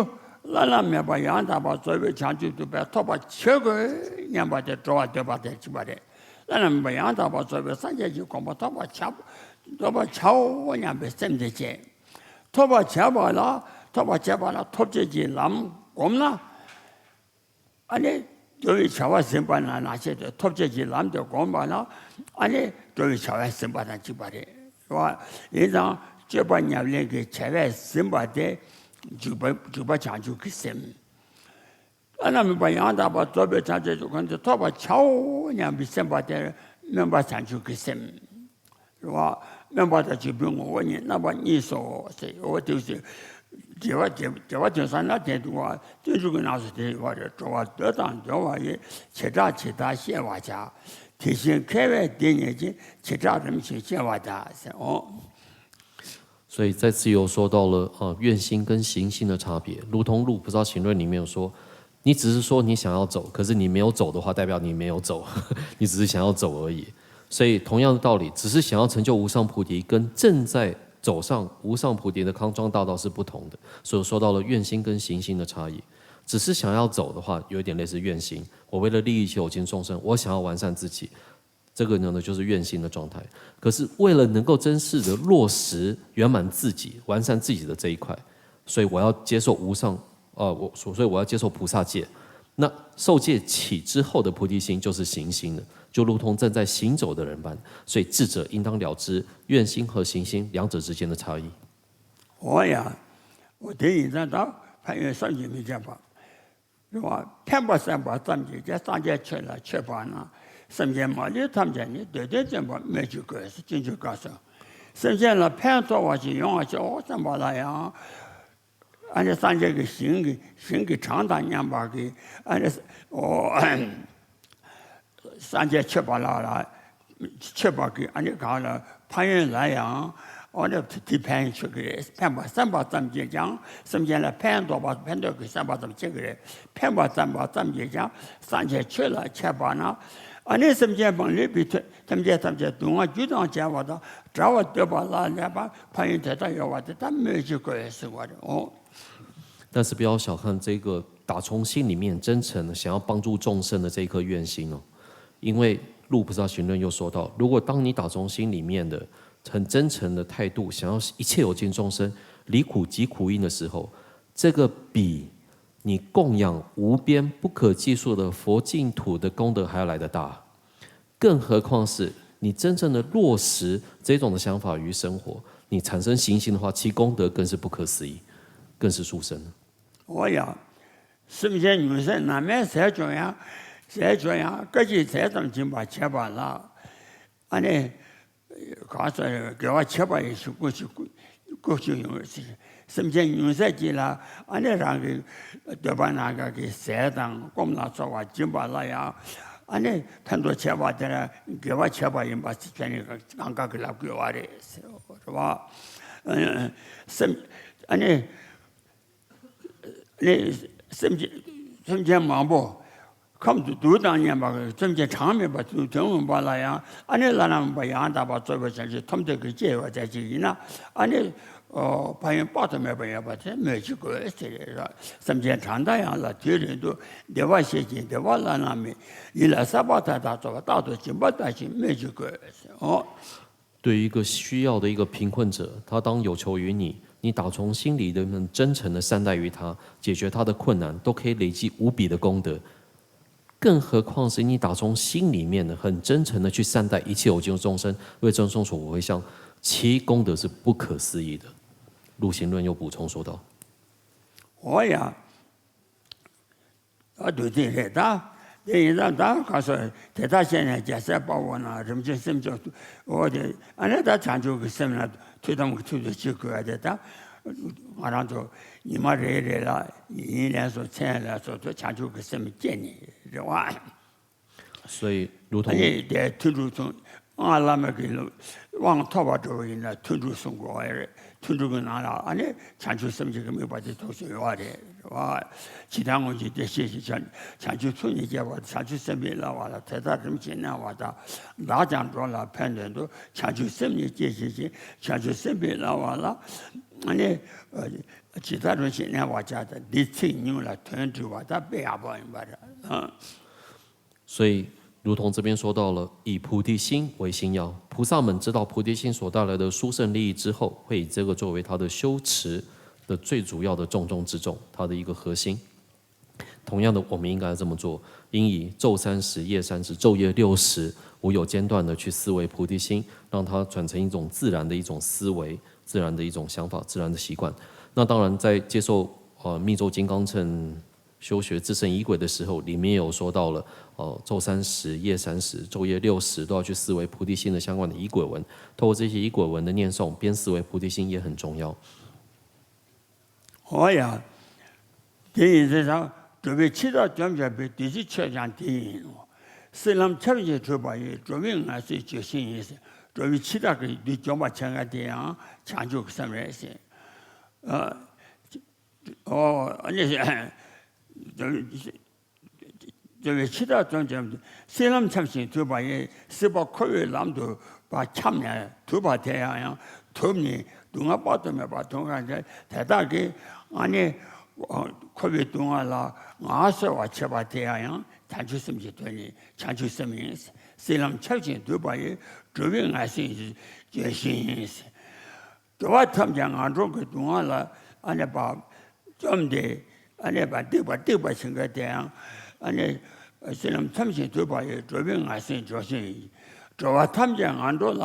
བླ་ན་མེད་པ་ཡང་དག་པར་རྫོགས་པའི་བྱང་ཆུབ་ཏུ་དཔལ་ཐོབ་པར་བྱེད་དགོས་སྙམ་པ་དེ་འགྲོ་བ་འདོད་པ་དེ་གཅིག་པ་རེད། བླ་ན་མེད་པ་ཡང་དག་པར་རྫོགས་པའི་སངས་རྒྱས་ཀྱི་གོ་འཕང་ཐོབ་པར་བྱ། ཐོབ་པར་བྱའོ་སྙམ་པའི་སེམས་དེ་བསྐྱེད། ཐོབ་པར་བྱ་བ་ལ། ཐོབ་པར་བྱ་བ་ལ་ཐོབ་བྱེད་ཀྱི་ལམ་བསྒོམས་ན། ཨ་ནི་འགྲོ་བའི་བྱ་བ་ཟིན་པ་ན་ནང་བཞིན་དུ་ཐོབ་བྱེད་ཀྱི་ལམ་དེ་བསྒོམས་པ་ན། ཨ་ནི་འགྲོ་བའི་བྱ་བས་ཟིན་པ་དང་གཅིག་པ་རེད། རེད་བ། ཡིན་ཙང་སྤྱོད་པ་ཉམས་ལེན་གྱི་བྱ་བས་ཟིན་པ་དེ་འཇུག་པ་འཇུག་པ་བྱང་ཆུབ་ཀྱི་སེམས། བླ་ན་མེད་པ་ཡང་དག་པར་རྫོགས་པའི་བྱང་ཆུབ་ཀྱི་གོ་འཕང་དེ་ཐོབ་པར་བྱའོ་སྙམ་པའི་སེམས་པ་དེ་སྨོན་པ་བྱང་ཆུབ་ཀྱི་སེམས། རེད་བ། སྨོན་པ་དང་འཇུག་པའི་ངོ་བོ་ཉིད་རྣམ་པ་གཉིས་སོ་ཟེར། འོ་དེ་བཞིན་རྒྱལ་བ་རྒྱལ་རྒྱལ་བ་དོན་བཟང་ལ་དེ་འདུག་བ། སྤྱོད་འཇུག་གི་ནང་དུ་དེ་ཡོད་པ་རེད། འགྲོ་བ་འདོད་དང་འགྲོ་བ་ཡི། བྱེ་བྲག་ཇི་ལྟར་ཤེས་པར་བྱ། དེ་བཞིན་མཁས་པས་དེ་ཉིད་ཀྱི། བྱེ་བྲག་རིམ་བཞིན་ཤེས་པར་བྱ་ཟེར། འོ། 所以再次又说到了呃愿心跟行心的差别。如同《入菩萨行论》里面有说，你只是说你想要走，可是你没有走的话，代表你没有走，你只是想要走而已。所以同样的道理，只是想要成就无上菩提，跟正在走上无上菩提的康庄大道是不同的。所以说到了愿心跟行心的差异。只是想要走的话，有一点类似愿心，我为了利益求有情众生，我想要完善自己，这个呢，就是愿心的状态。可是为了能够真实的落实圆满自己、完善自己的这一块，所以我要接受无上，呃，我所所以我要接受菩萨戒。那受戒起之后的菩提心就是行心了，就如同正在行走的人般。所以智者应当了知愿心和行心两者之间的差异。 འོ་ཡ། འོ་དེ་ཡིན་ཙང་ད་ཕན་ཡོན་བསམ་གྱིས་མི་ཁྱབ་པ། རེད་བ། ཕན་པ་བསམ་པ་ཙམ་གྱིས་ཀྱང་སངས་རྒྱས་ཆོས་ལ་མཆོད་པ་ན། སེམས་ཅན་མ་ལུས་ཐམས་ཅད་ནི། འདོད་དོན་བརྩོན་པར་སྨོས་ཅི་དགོས། ཟེར་སྤྱོད་འཇུག་སྐབས་སུ། སེམས་ཅན་ལ་ཕན་ཐོགས་པ་ཞིག་ཡོང་བ་ཤོག་བསམ་པ་ལ་ཡང་། ཨ་ནི་སངས་རྒྱས་ཀྱི་ཞིང་གི་ཞིང་གི་གྲངས་དང་མཉམ་པ་གི། ཨ་ནི་འོ། སངས་རྒྱས་མཆོད་པ་ལ་ལ། མཆོད་པ་གི་ཨ་ནི་གང་ལ་ཕན་ཡོན་ལ་ཡང་། ཨ་ནི་དེ་ཕན་ཆོག་གི་རེད། ཕན་པ་བསམ་པ་ཙམ་གྱིས་ཀྱང་སེམས་ཅན་ལ་ཕན་འདོགས་པ་ཕན་འདོགས་ཀྱི་བསམ་པ་ཙམ་བྱེད་ཀྱི་རེད། ཕན་པ་བསམ་པ་ཙམ་གྱིས་ཀྱང་སངས་རྒྱས་ཆོས་ལ་མཆོད་པ་ན། ཨ་ནི་སེམས་ཅན་མ་ལུས་པའི་ཐོ་ཐམས་ཅད་ཐམས་ཅད་སྡུག་བསྔལ་རྒྱུ་དང་བྲལ་བ་དང་བྲལ་བར་འདོད་པ་ལ་ལས་པ་ཕན་ཡོན་དེ་ལྟར་ཡོད་པ་དེ་ལྟར་སྨོས་ཅི་དགོས་ཟེར་བ་རེད། འོ། 但是不要小看这个打从心里面真诚的想要帮助众生的这一颗愿心哦，因为《入菩萨行论》又说到，如果当你打从心里面的很真诚的态度，想要一切有情众生离苦及苦因的时候，这个比你供养无边不可计数的佛净土的功德还要来得大。更何况是你真正的落实这种的想法于生活，你产生行心的话，其功德更是不可思议，更是殊胜。 འོ་ཡ། སེམས་ཅན་ཉུང་ཟད་ནམ་ཡང་ཟས་བྱུང་ཡང་། ཟས་བྱུང་ཡང་སྐད་ཅིག་ཟས་ཙམ་སྦྱིན་པ་བྱས་པ་ལ། ཨ་ནི། གང་ཟག་དགེ་བ་བྱས་པ་ཡི་ཞིག་སྐུ་ཞིག་སྐུ་ཞིག་ཡོང་བའི་ཚེ། སེམས་ཅན་ཉུང་ཟད་ཅིག་ལ་ཨ་ནི་རང་གི་འདོད་པ་སྣ་ཁ་གི་ཟས་དང་སྐོམ་ལ་སོགས་པ་སྦྱིན་པ་ལ་ཡང་ཨ་ནི་ཕན་ཐོགས་བྱས་པ་དེ་ལ་དགེ་བ་བྱས་པ་ཡིན་པ་ཚེ་ཕན་ནི་གང་ག་གི་ལབ་དགོས་པ་རེད་ཟེར་བ་རེད་བ། སེམས་ཨ་ནི། ནི་སེམས་ཅན་སེམས་ཅན་མང་པོ་ཁམས་སུ་རྡུལ་དང་མཉམ་པ་གི་སེམས་ཅན་གྲངས་མེད་པ་དུ་དོན་ངོ་མ་ལ་ཡང་ཨ་ནི་བླ་ན་མེད་པ་ཡང་དག་པར་རྫོགས་པའི་བྱང་ཆུབ་ཐོབ་འདོད་ཀྱི་སྐྱེ་བ་དེ་ཅིག་ཡིན་ན་ཨ་ནི་ཕན་ཡོན་དཔག་ཏུ་མེད་པ་ཡོད་པ་དེ་སྨོས་ཅི་དགོས་ཟེར་རེད། སེམས་ཅན་གྲངས་དང་ཡང་ལ་དུས་རེ་དུ་བདེ་བར་གཤེགས་ཤིང་བདེ་བ་བླ་ན་མེད་ཡིད་ལ་གསལ་བ་དག་དང་རྫོགས་པ་རྟག་ཏུ་སྦྱིན་པ་བསྟར་ཞིང་སྨོས་ཅི་དགོས་ཟེར། འོ། 对于一个需要的一个贫困者，他当有求于你，你打从心里的真诚的善待于他，解决他的困难，都可以累积无比的功德。更何况是你打从心里面的很真诚的去善待一切有情众生，为众生所回向，其功德是不可思议的。《入行论》又补充说道。 འོ་ཡ། ཨ་བདུད་རྩི་རེད་ད། དེ་ཡིན་ཙང་ད་ག་སོ་དེ་དག་བཤད་ནས་རྒྱལ་སྲས་དཔའ་བོ་རྣམས་རིམ་བྱོན་སེམས་མཆོག་ཏུ། འོ་དེ་ཨ་ནི་ད་བྱང་ཆུབ་ཀྱི་སེམས་ལ་ཐུགས་དམ་གྱི་ཐུགས་སུ་བཅུག་དགོས་པ་དེ་ད། ང་རང་ཚོ་ཉི་མ་རེ་རེ་ལ་ཉིན་ལས་སུ་མཚན་ལས་སུ་ཐུགས་བྱང་ཆུབ་ཀྱི་སེམས་བསྐྱེད་ནས་རེད་བ། 所以，如同 ཨ་ནི་དེ་ཐུན་དྲུག་གསུངས། སྔགས་བླ་མེད་ཀྱི་དབང་ཐོབ་པར་འགྲོ་བ་ཡིན་ན་ཐུན་དྲུག་གསུང་དགོས་པ་རེད། ཐུན་དྲུག་གི་ནང་ལ་ཨ་ནི་བྱང་ཆུབ་སེམས་བསྐྱེད་ཀྱི་དམིགས་པ་དེ་ཐུགས་སུ་ཡོད་རེད། རེད་བ། ཇི་ལྟར་སྔོན་གྱི་བདེ་གཤེགས་ཀྱིས་བྱང་བྱང་ཆུབ་ཐུགས་ཉིད་བསྐྱེད་པ་དང་། བྱང་ཆུབ་སེམས་དཔའི་བླ་མ་ལ་དེ་ལྟར་རིམ་གྱིས་གནང་བ་དང་། བདག་ཀྱང་འགྲོ་ལ་ཕན་དོན་དུ། བྱང་ཆུབ་སེམས་ཉིད་བསྐྱེད་བྱེད་ཅིང་། བྱང་ཆུབ་སེམས་དཔའི་བླ་མ་ལ་ཨ་ནི་ཇི་ལྟར་རིམ་གྱིས་གནང་བ་བྱ་སྟེ། འདི་ཚིག་ཉུང་ལ་དོན་འདྲི་བ་དང་། དཔེ་ཡག་པོ་ཡིན་པ་རེད། 所以，如同这边说到了，以菩提心为心要，菩萨们知道菩提心所带来的殊胜利益之后，会以这个作为他的修持的最主要的重中之重，他的一个核心。同样的，我们应该这么做，应以昼三时、夜三时、昼夜六时无有间断的去思维菩提心，让它转成一种自然的一种思维、自然的一种想法、自然的习惯。那当然，在接受呃密咒金刚乘修学至圣仪轨的时候，里面有说到了，呃，昼三时、夜三时、昼夜六时都要去思维菩提心的相关的仪轨文。透过这些仪轨文的念诵，边思维菩提心也很重要。 འོ་ཡ། དེ་ཡིན་ཙང་འགྲོ་བའི་འཆི་བདག་འཇོམས་བྱེད་པའི། བདུད་རྩི་མཆོད་ཀྱང་དེ་ཡིན་ནོ། སྲིད་ལམ་ཁྱབ་ཞིང་གྲོལ་བ་ཡི། འགྲོ་བའི་ངལ་གསོའི་བརྗོད་བྱ་ཡིན། འགྲོ་བའི་འཆི་བདག་གི་བདུད་འཇོམས་པར་བྱེད་མཁན་དེ་ཡང་བྱང་ཆུབ་སེམས་རེད་ཟེར། ཨ། ཨོ། ཨ་ནི། འགྲོ་བའི་འཆི་བདག་འཇོམས་བྱེད་པའི། སྲིད་ལམ་ཁྱབ་ཞིང་གྲོལ་བ་ཡི། སྲིད་པ་འཁོར་བའི་ལམ་དུ་ཁྱབ་ནས་གྲོལ་བ་དེ་ཡང་ཡང་ཐོབ་ནས་སྡུག་བསྔལ་དཔག་ཏུ་མེད་པ་མཐོང་མཁན་དེ་དག་གིས་ཨ་ནི་འཁོར་བའི་སྡུག་བསྔལ་ལ་ངལ་གསོ་བར་བྱེད་པ་དེ་ཡང་ཡང་བྱང་ཆུབ་སེམས་ཀྱི་དོན་ནི་བྱང་ཆུབ་སེམས་ཡིན། སྲིད་ལམ་ཁྱབ་ཞིང་གྲོལ་བ་ཡི། འགྲོ་བའི་ངལ་གསོའི་བརྗོད་བྱ་ཡིན། འགྲོ་བ་ཐམས་ཅད་ངན་འགྲོ་གི་སྡུག་བསྔལ་ལ་ཨ་ནི་བ་བཅོམ་སྟེ་ཨ་ནི་བ་སྡིག་པ་སྡིག་པ་བྱེད་མཁན་དེ་ཡང་ཨ་ནི་སྲིད་ལམ་ཁྱབ་ཞིང་གྲོལ་བ་ཡི། འགྲོ་བའི་ངལ་གསོའི་བརྗོད་བྱ་ཡིན། འགྲོ་བ་ཐམས་ཅད་ངན་འགྲོ་ལ་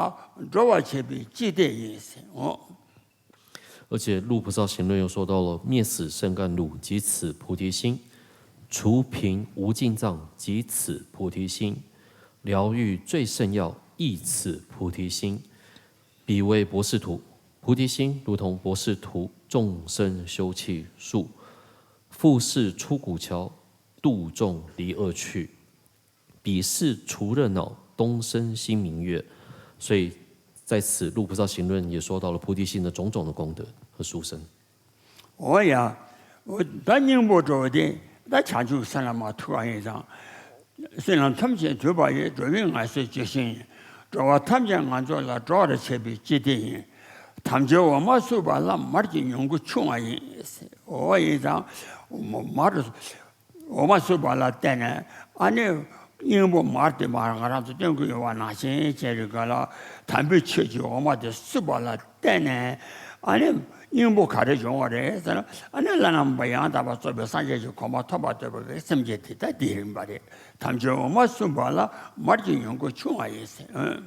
འགྲོ་བར་བྱེད་པའི་སྤྱི་དེ་ཡིན་ཟེར། འོ། 而且《入菩萨行论》又说到了：“灭死生甘露，即此菩提心；除贫无尽藏，即此菩提心；疗愈最胜药，亦此菩提心。 彼为博士土，菩提心如同博士土，众生休憩树。复似出谷桥，度众离恶趣。彼是除热恼，东升西明月。”所以在此，《入菩萨行论》也说到了菩提心的种种的功德和殊胜。 འོ་ཡ། འོ་ད་སྙིང་པོ་འགྲོ་བ་དེ་ད་བྱང་ཆུབ་སེམས་ལ་མ་ཐུག་པ་ཡིན་ཙང་། སྲིད་ལམ་ཐམས་ཅད་གྲོལ་བ་ཡི། འགྲོ་བའི་ངལ་གསོའི་བརྗོད་བྱ་ཡིན། འགྲོ་བ་ཐམས་ཅད་ངན་འགྲོ་ལ་འགྲོ་བར་བྱེད་པའི་སྤྱི་དེ་ཡིན། དམ་ཆོས་འོ་མ་བསྲུབས་པ་ལ། མར་གྱི་མྱུ་གུ་ཕྱུང་བ་ཡིན། འོ་ཡིན་ཙང་མར། འོ་མ་བསྲུབས་པ་ལ་བརྟེན་ནས་ཨ་ནི་སྙིང་པོ་མར་དེ་མར་ང་རང་ཚོ་སྟོན་གྱི་ཡོད་པ་ནང་བཞིན་བྱས་རིགས་ག་ལ་དམ་པའི་ཆོས་ཀྱི་འོ་མ་དེ་བསྲུབས་པ་ལ་བརྟེན་ནས་ཨ་ནི་སྙིང་པོ་ག་རེ་བྱུང་བ་རེད་ཟེར་ན། ཨ་ནི་བླ་ན་མེད་པ་ཡང་དག་པར་རྫོགས་པའི་སངས་རྒྱས་ཀྱི་གོ་འཕང་ཐོབ་པར་འདོད་པའི་སེམས་ཅན་དེ་ད་འདི་ཡིན་པ་རེད། དམ་ཆོས་འོ་མ་བསྲུབས་པ་ལ། མར་གྱི་མྱུ་གུ་ཕྱུང་བ་ཡིན་ཟེར།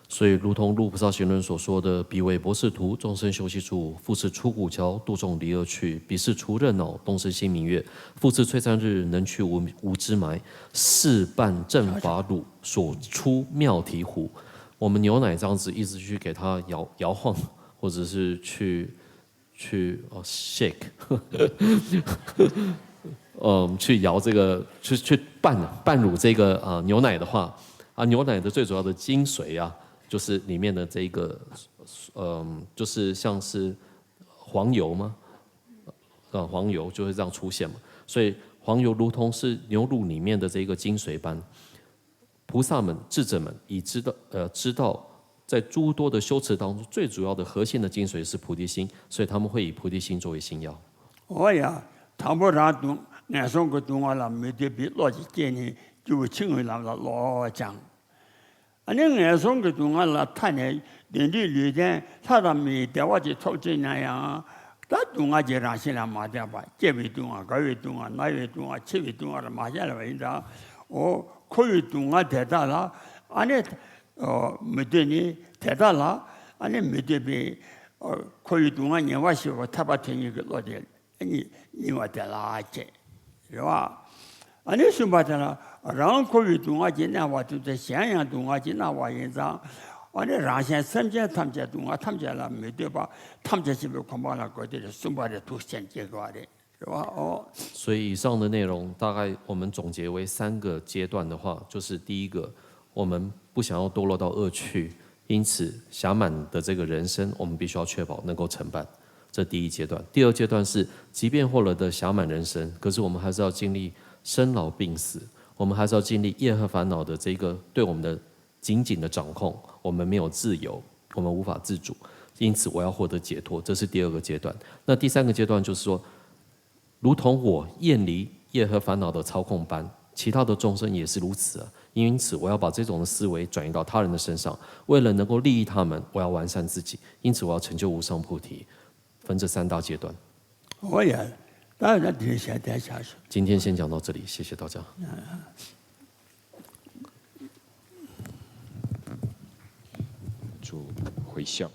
所以，如同《入菩萨行论》所说的：“彼为博士土，众生休憩处；复似出谷桥，度众离恶趣。彼是除热恼，东升西明月。复似璀璨日，能去无无枝埋。是半正法乳，所出妙体虎。”我们牛奶这样子一直去给它摇摇晃，或者是去去哦 shake，嗯，去摇这个，去去拌拌乳这个呃牛奶的话，啊，牛奶的最主要的精髓啊，就是里面的这个，嗯，就是像是黄油吗？啊，黄油就会这样出现嘛。所以黄油如同是牛乳里面的这个精髓般。 菩萨们、智者们已知道，呃，知道在诸多的修持当中，最主要的核心的精髓是菩提心，所以他们会以菩提心作为心药。 འོ་ཡ། དང་པོ་རང་སྡུག་ངན་སོང་གི་སྡུག་བསྔལ་ལ་མི་འདོད་པའི་བློ་ཅིག་སྐྱེས་ནས་སྐྱེས་བུ་ཆུང་ངུའི་ལམ་ལ་བློ་སྦྱངས། ཨ་ནི་ངན་སོང་གི་སྡུག་བསྔལ་ལ་ཐར་ནས་བདེ་འབྲས་ལུས་ལྡན་ལྷ་དང་མིའི་བདེ་བ་ཅིག་ཐོབ་ཅེས་ན་ཡང་། ད་སྡུག་བསྔལ་གྱི་རང་བཞིན་ལ་མ་བརྟེན་པར་སྐྱེ་བའི་སྡུག་བསྔལ། རྒ་བའི་སྡུག་བསྔལ། ན་བའི་སྡུག་བསྔལ། འཆི་བའི་སྡུག་བསྔལ་ལ་མ་བཤད་པ་ཡིན་ཙང་། འོ་འཁོར་བའི་སྡུག་བསྔལ་དེ་དག་ལ་ཨ་ནི་མི་འདོད་ནས། དེ་དག་ལ་ཨ་ནི་མི་འདོད་པའི་འཁོར་བའི་སྡུག་བསྔལ་ཉེ་བར་ཞི་བ་ཐར་པ་དོན་གཉེར་གྱི་བློ་དེ་ཨ་ནི་སྙིང་བ་དེ་ལ་སྐྱེས། རེད་བ། ཨ་ནི་གསུམ་པ་དེ་ལ་རང་འཁོར་བའི་སྡུག་བསྔལ་གྱིས་མནར་བ་དེ་ཚོ་གཞན་ཡང་སྡུག་བསྔལ་གྱིས་མནར་བ་ཡིན་ཙང་། ཨ་ནི་རང་གཞན་སེམས་ཅན་ཐམས་ཅད་སྡུག་བསྔལ་ཐམས་ཅད་ལ་མི་འདོད་པ། ཐམས་ཅད་མཁྱེན་པའི་གོ་འཕང་ལ་འགོད་དེ་རེད། གསུམ་པ་རེད། ཐུགས་རྗེ་ཆེན་སྐྱེ་དགོས་པ་རེད། རེད་བ། འོ། 所以以上的内容，大概我们总结为三个阶段的话，就是第一个，我们不想要堕落到恶趣，因此，暇满的这个人生，我们必须要确保能够承办，这第一阶段。第二阶段是，即便获得的暇满人生，可是我们还是要经历生老病死，我们还是要经历业和烦恼的这个对我们的紧紧的掌控，我们没有自由，我们无法自主。因此，我要获得解脱，这是第二个阶段。那第三个阶段就是说，如同我厌离业和烦恼的操控般，其他的众生也是如此啊。因此，我要把这种的思维转移到他人的身上，为了能够利益他们，我要完善自己。因此，我要成就无上菩提。分这三大阶段。 ཨོ་ཡ། ད་ད་དེ་བཤད་དེ་བྱ་ཞིག今天先讲到这里，谢谢大家。 主回向。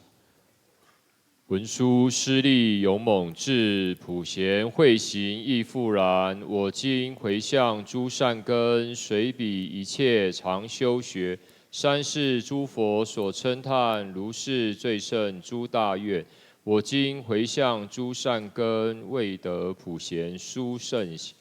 文殊师利勇猛智，普贤慧行亦复然。我今回向诸善根，随彼一切常修学，三世诸佛所称叹，如是最胜诸大愿。我今回向诸善根，为得普贤殊胜行。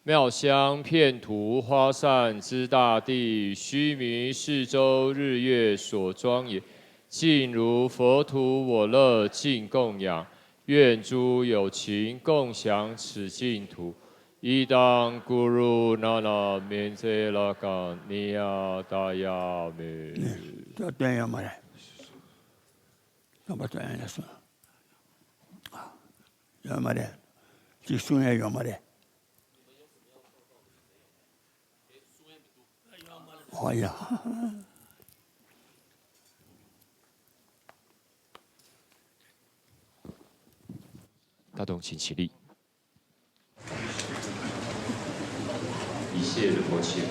妙香遍吐花散之大地，须弥四周日月所庄严，净如佛土我乐尽供养。愿诸有情共享此净土。Idaṃ guru nāna menzela kaññiya dāyāmi. ད་སྟོན་ཡོད་མ་རེད། རྣམ་པ་སྟོན་ཡོད་སོང་། ཡོད་མ་རེད། ཅིག་གསུང་ཡ་ཡོད་མ་རེད། ཨོ་ཡ། 大众请起立。一谢的佛前，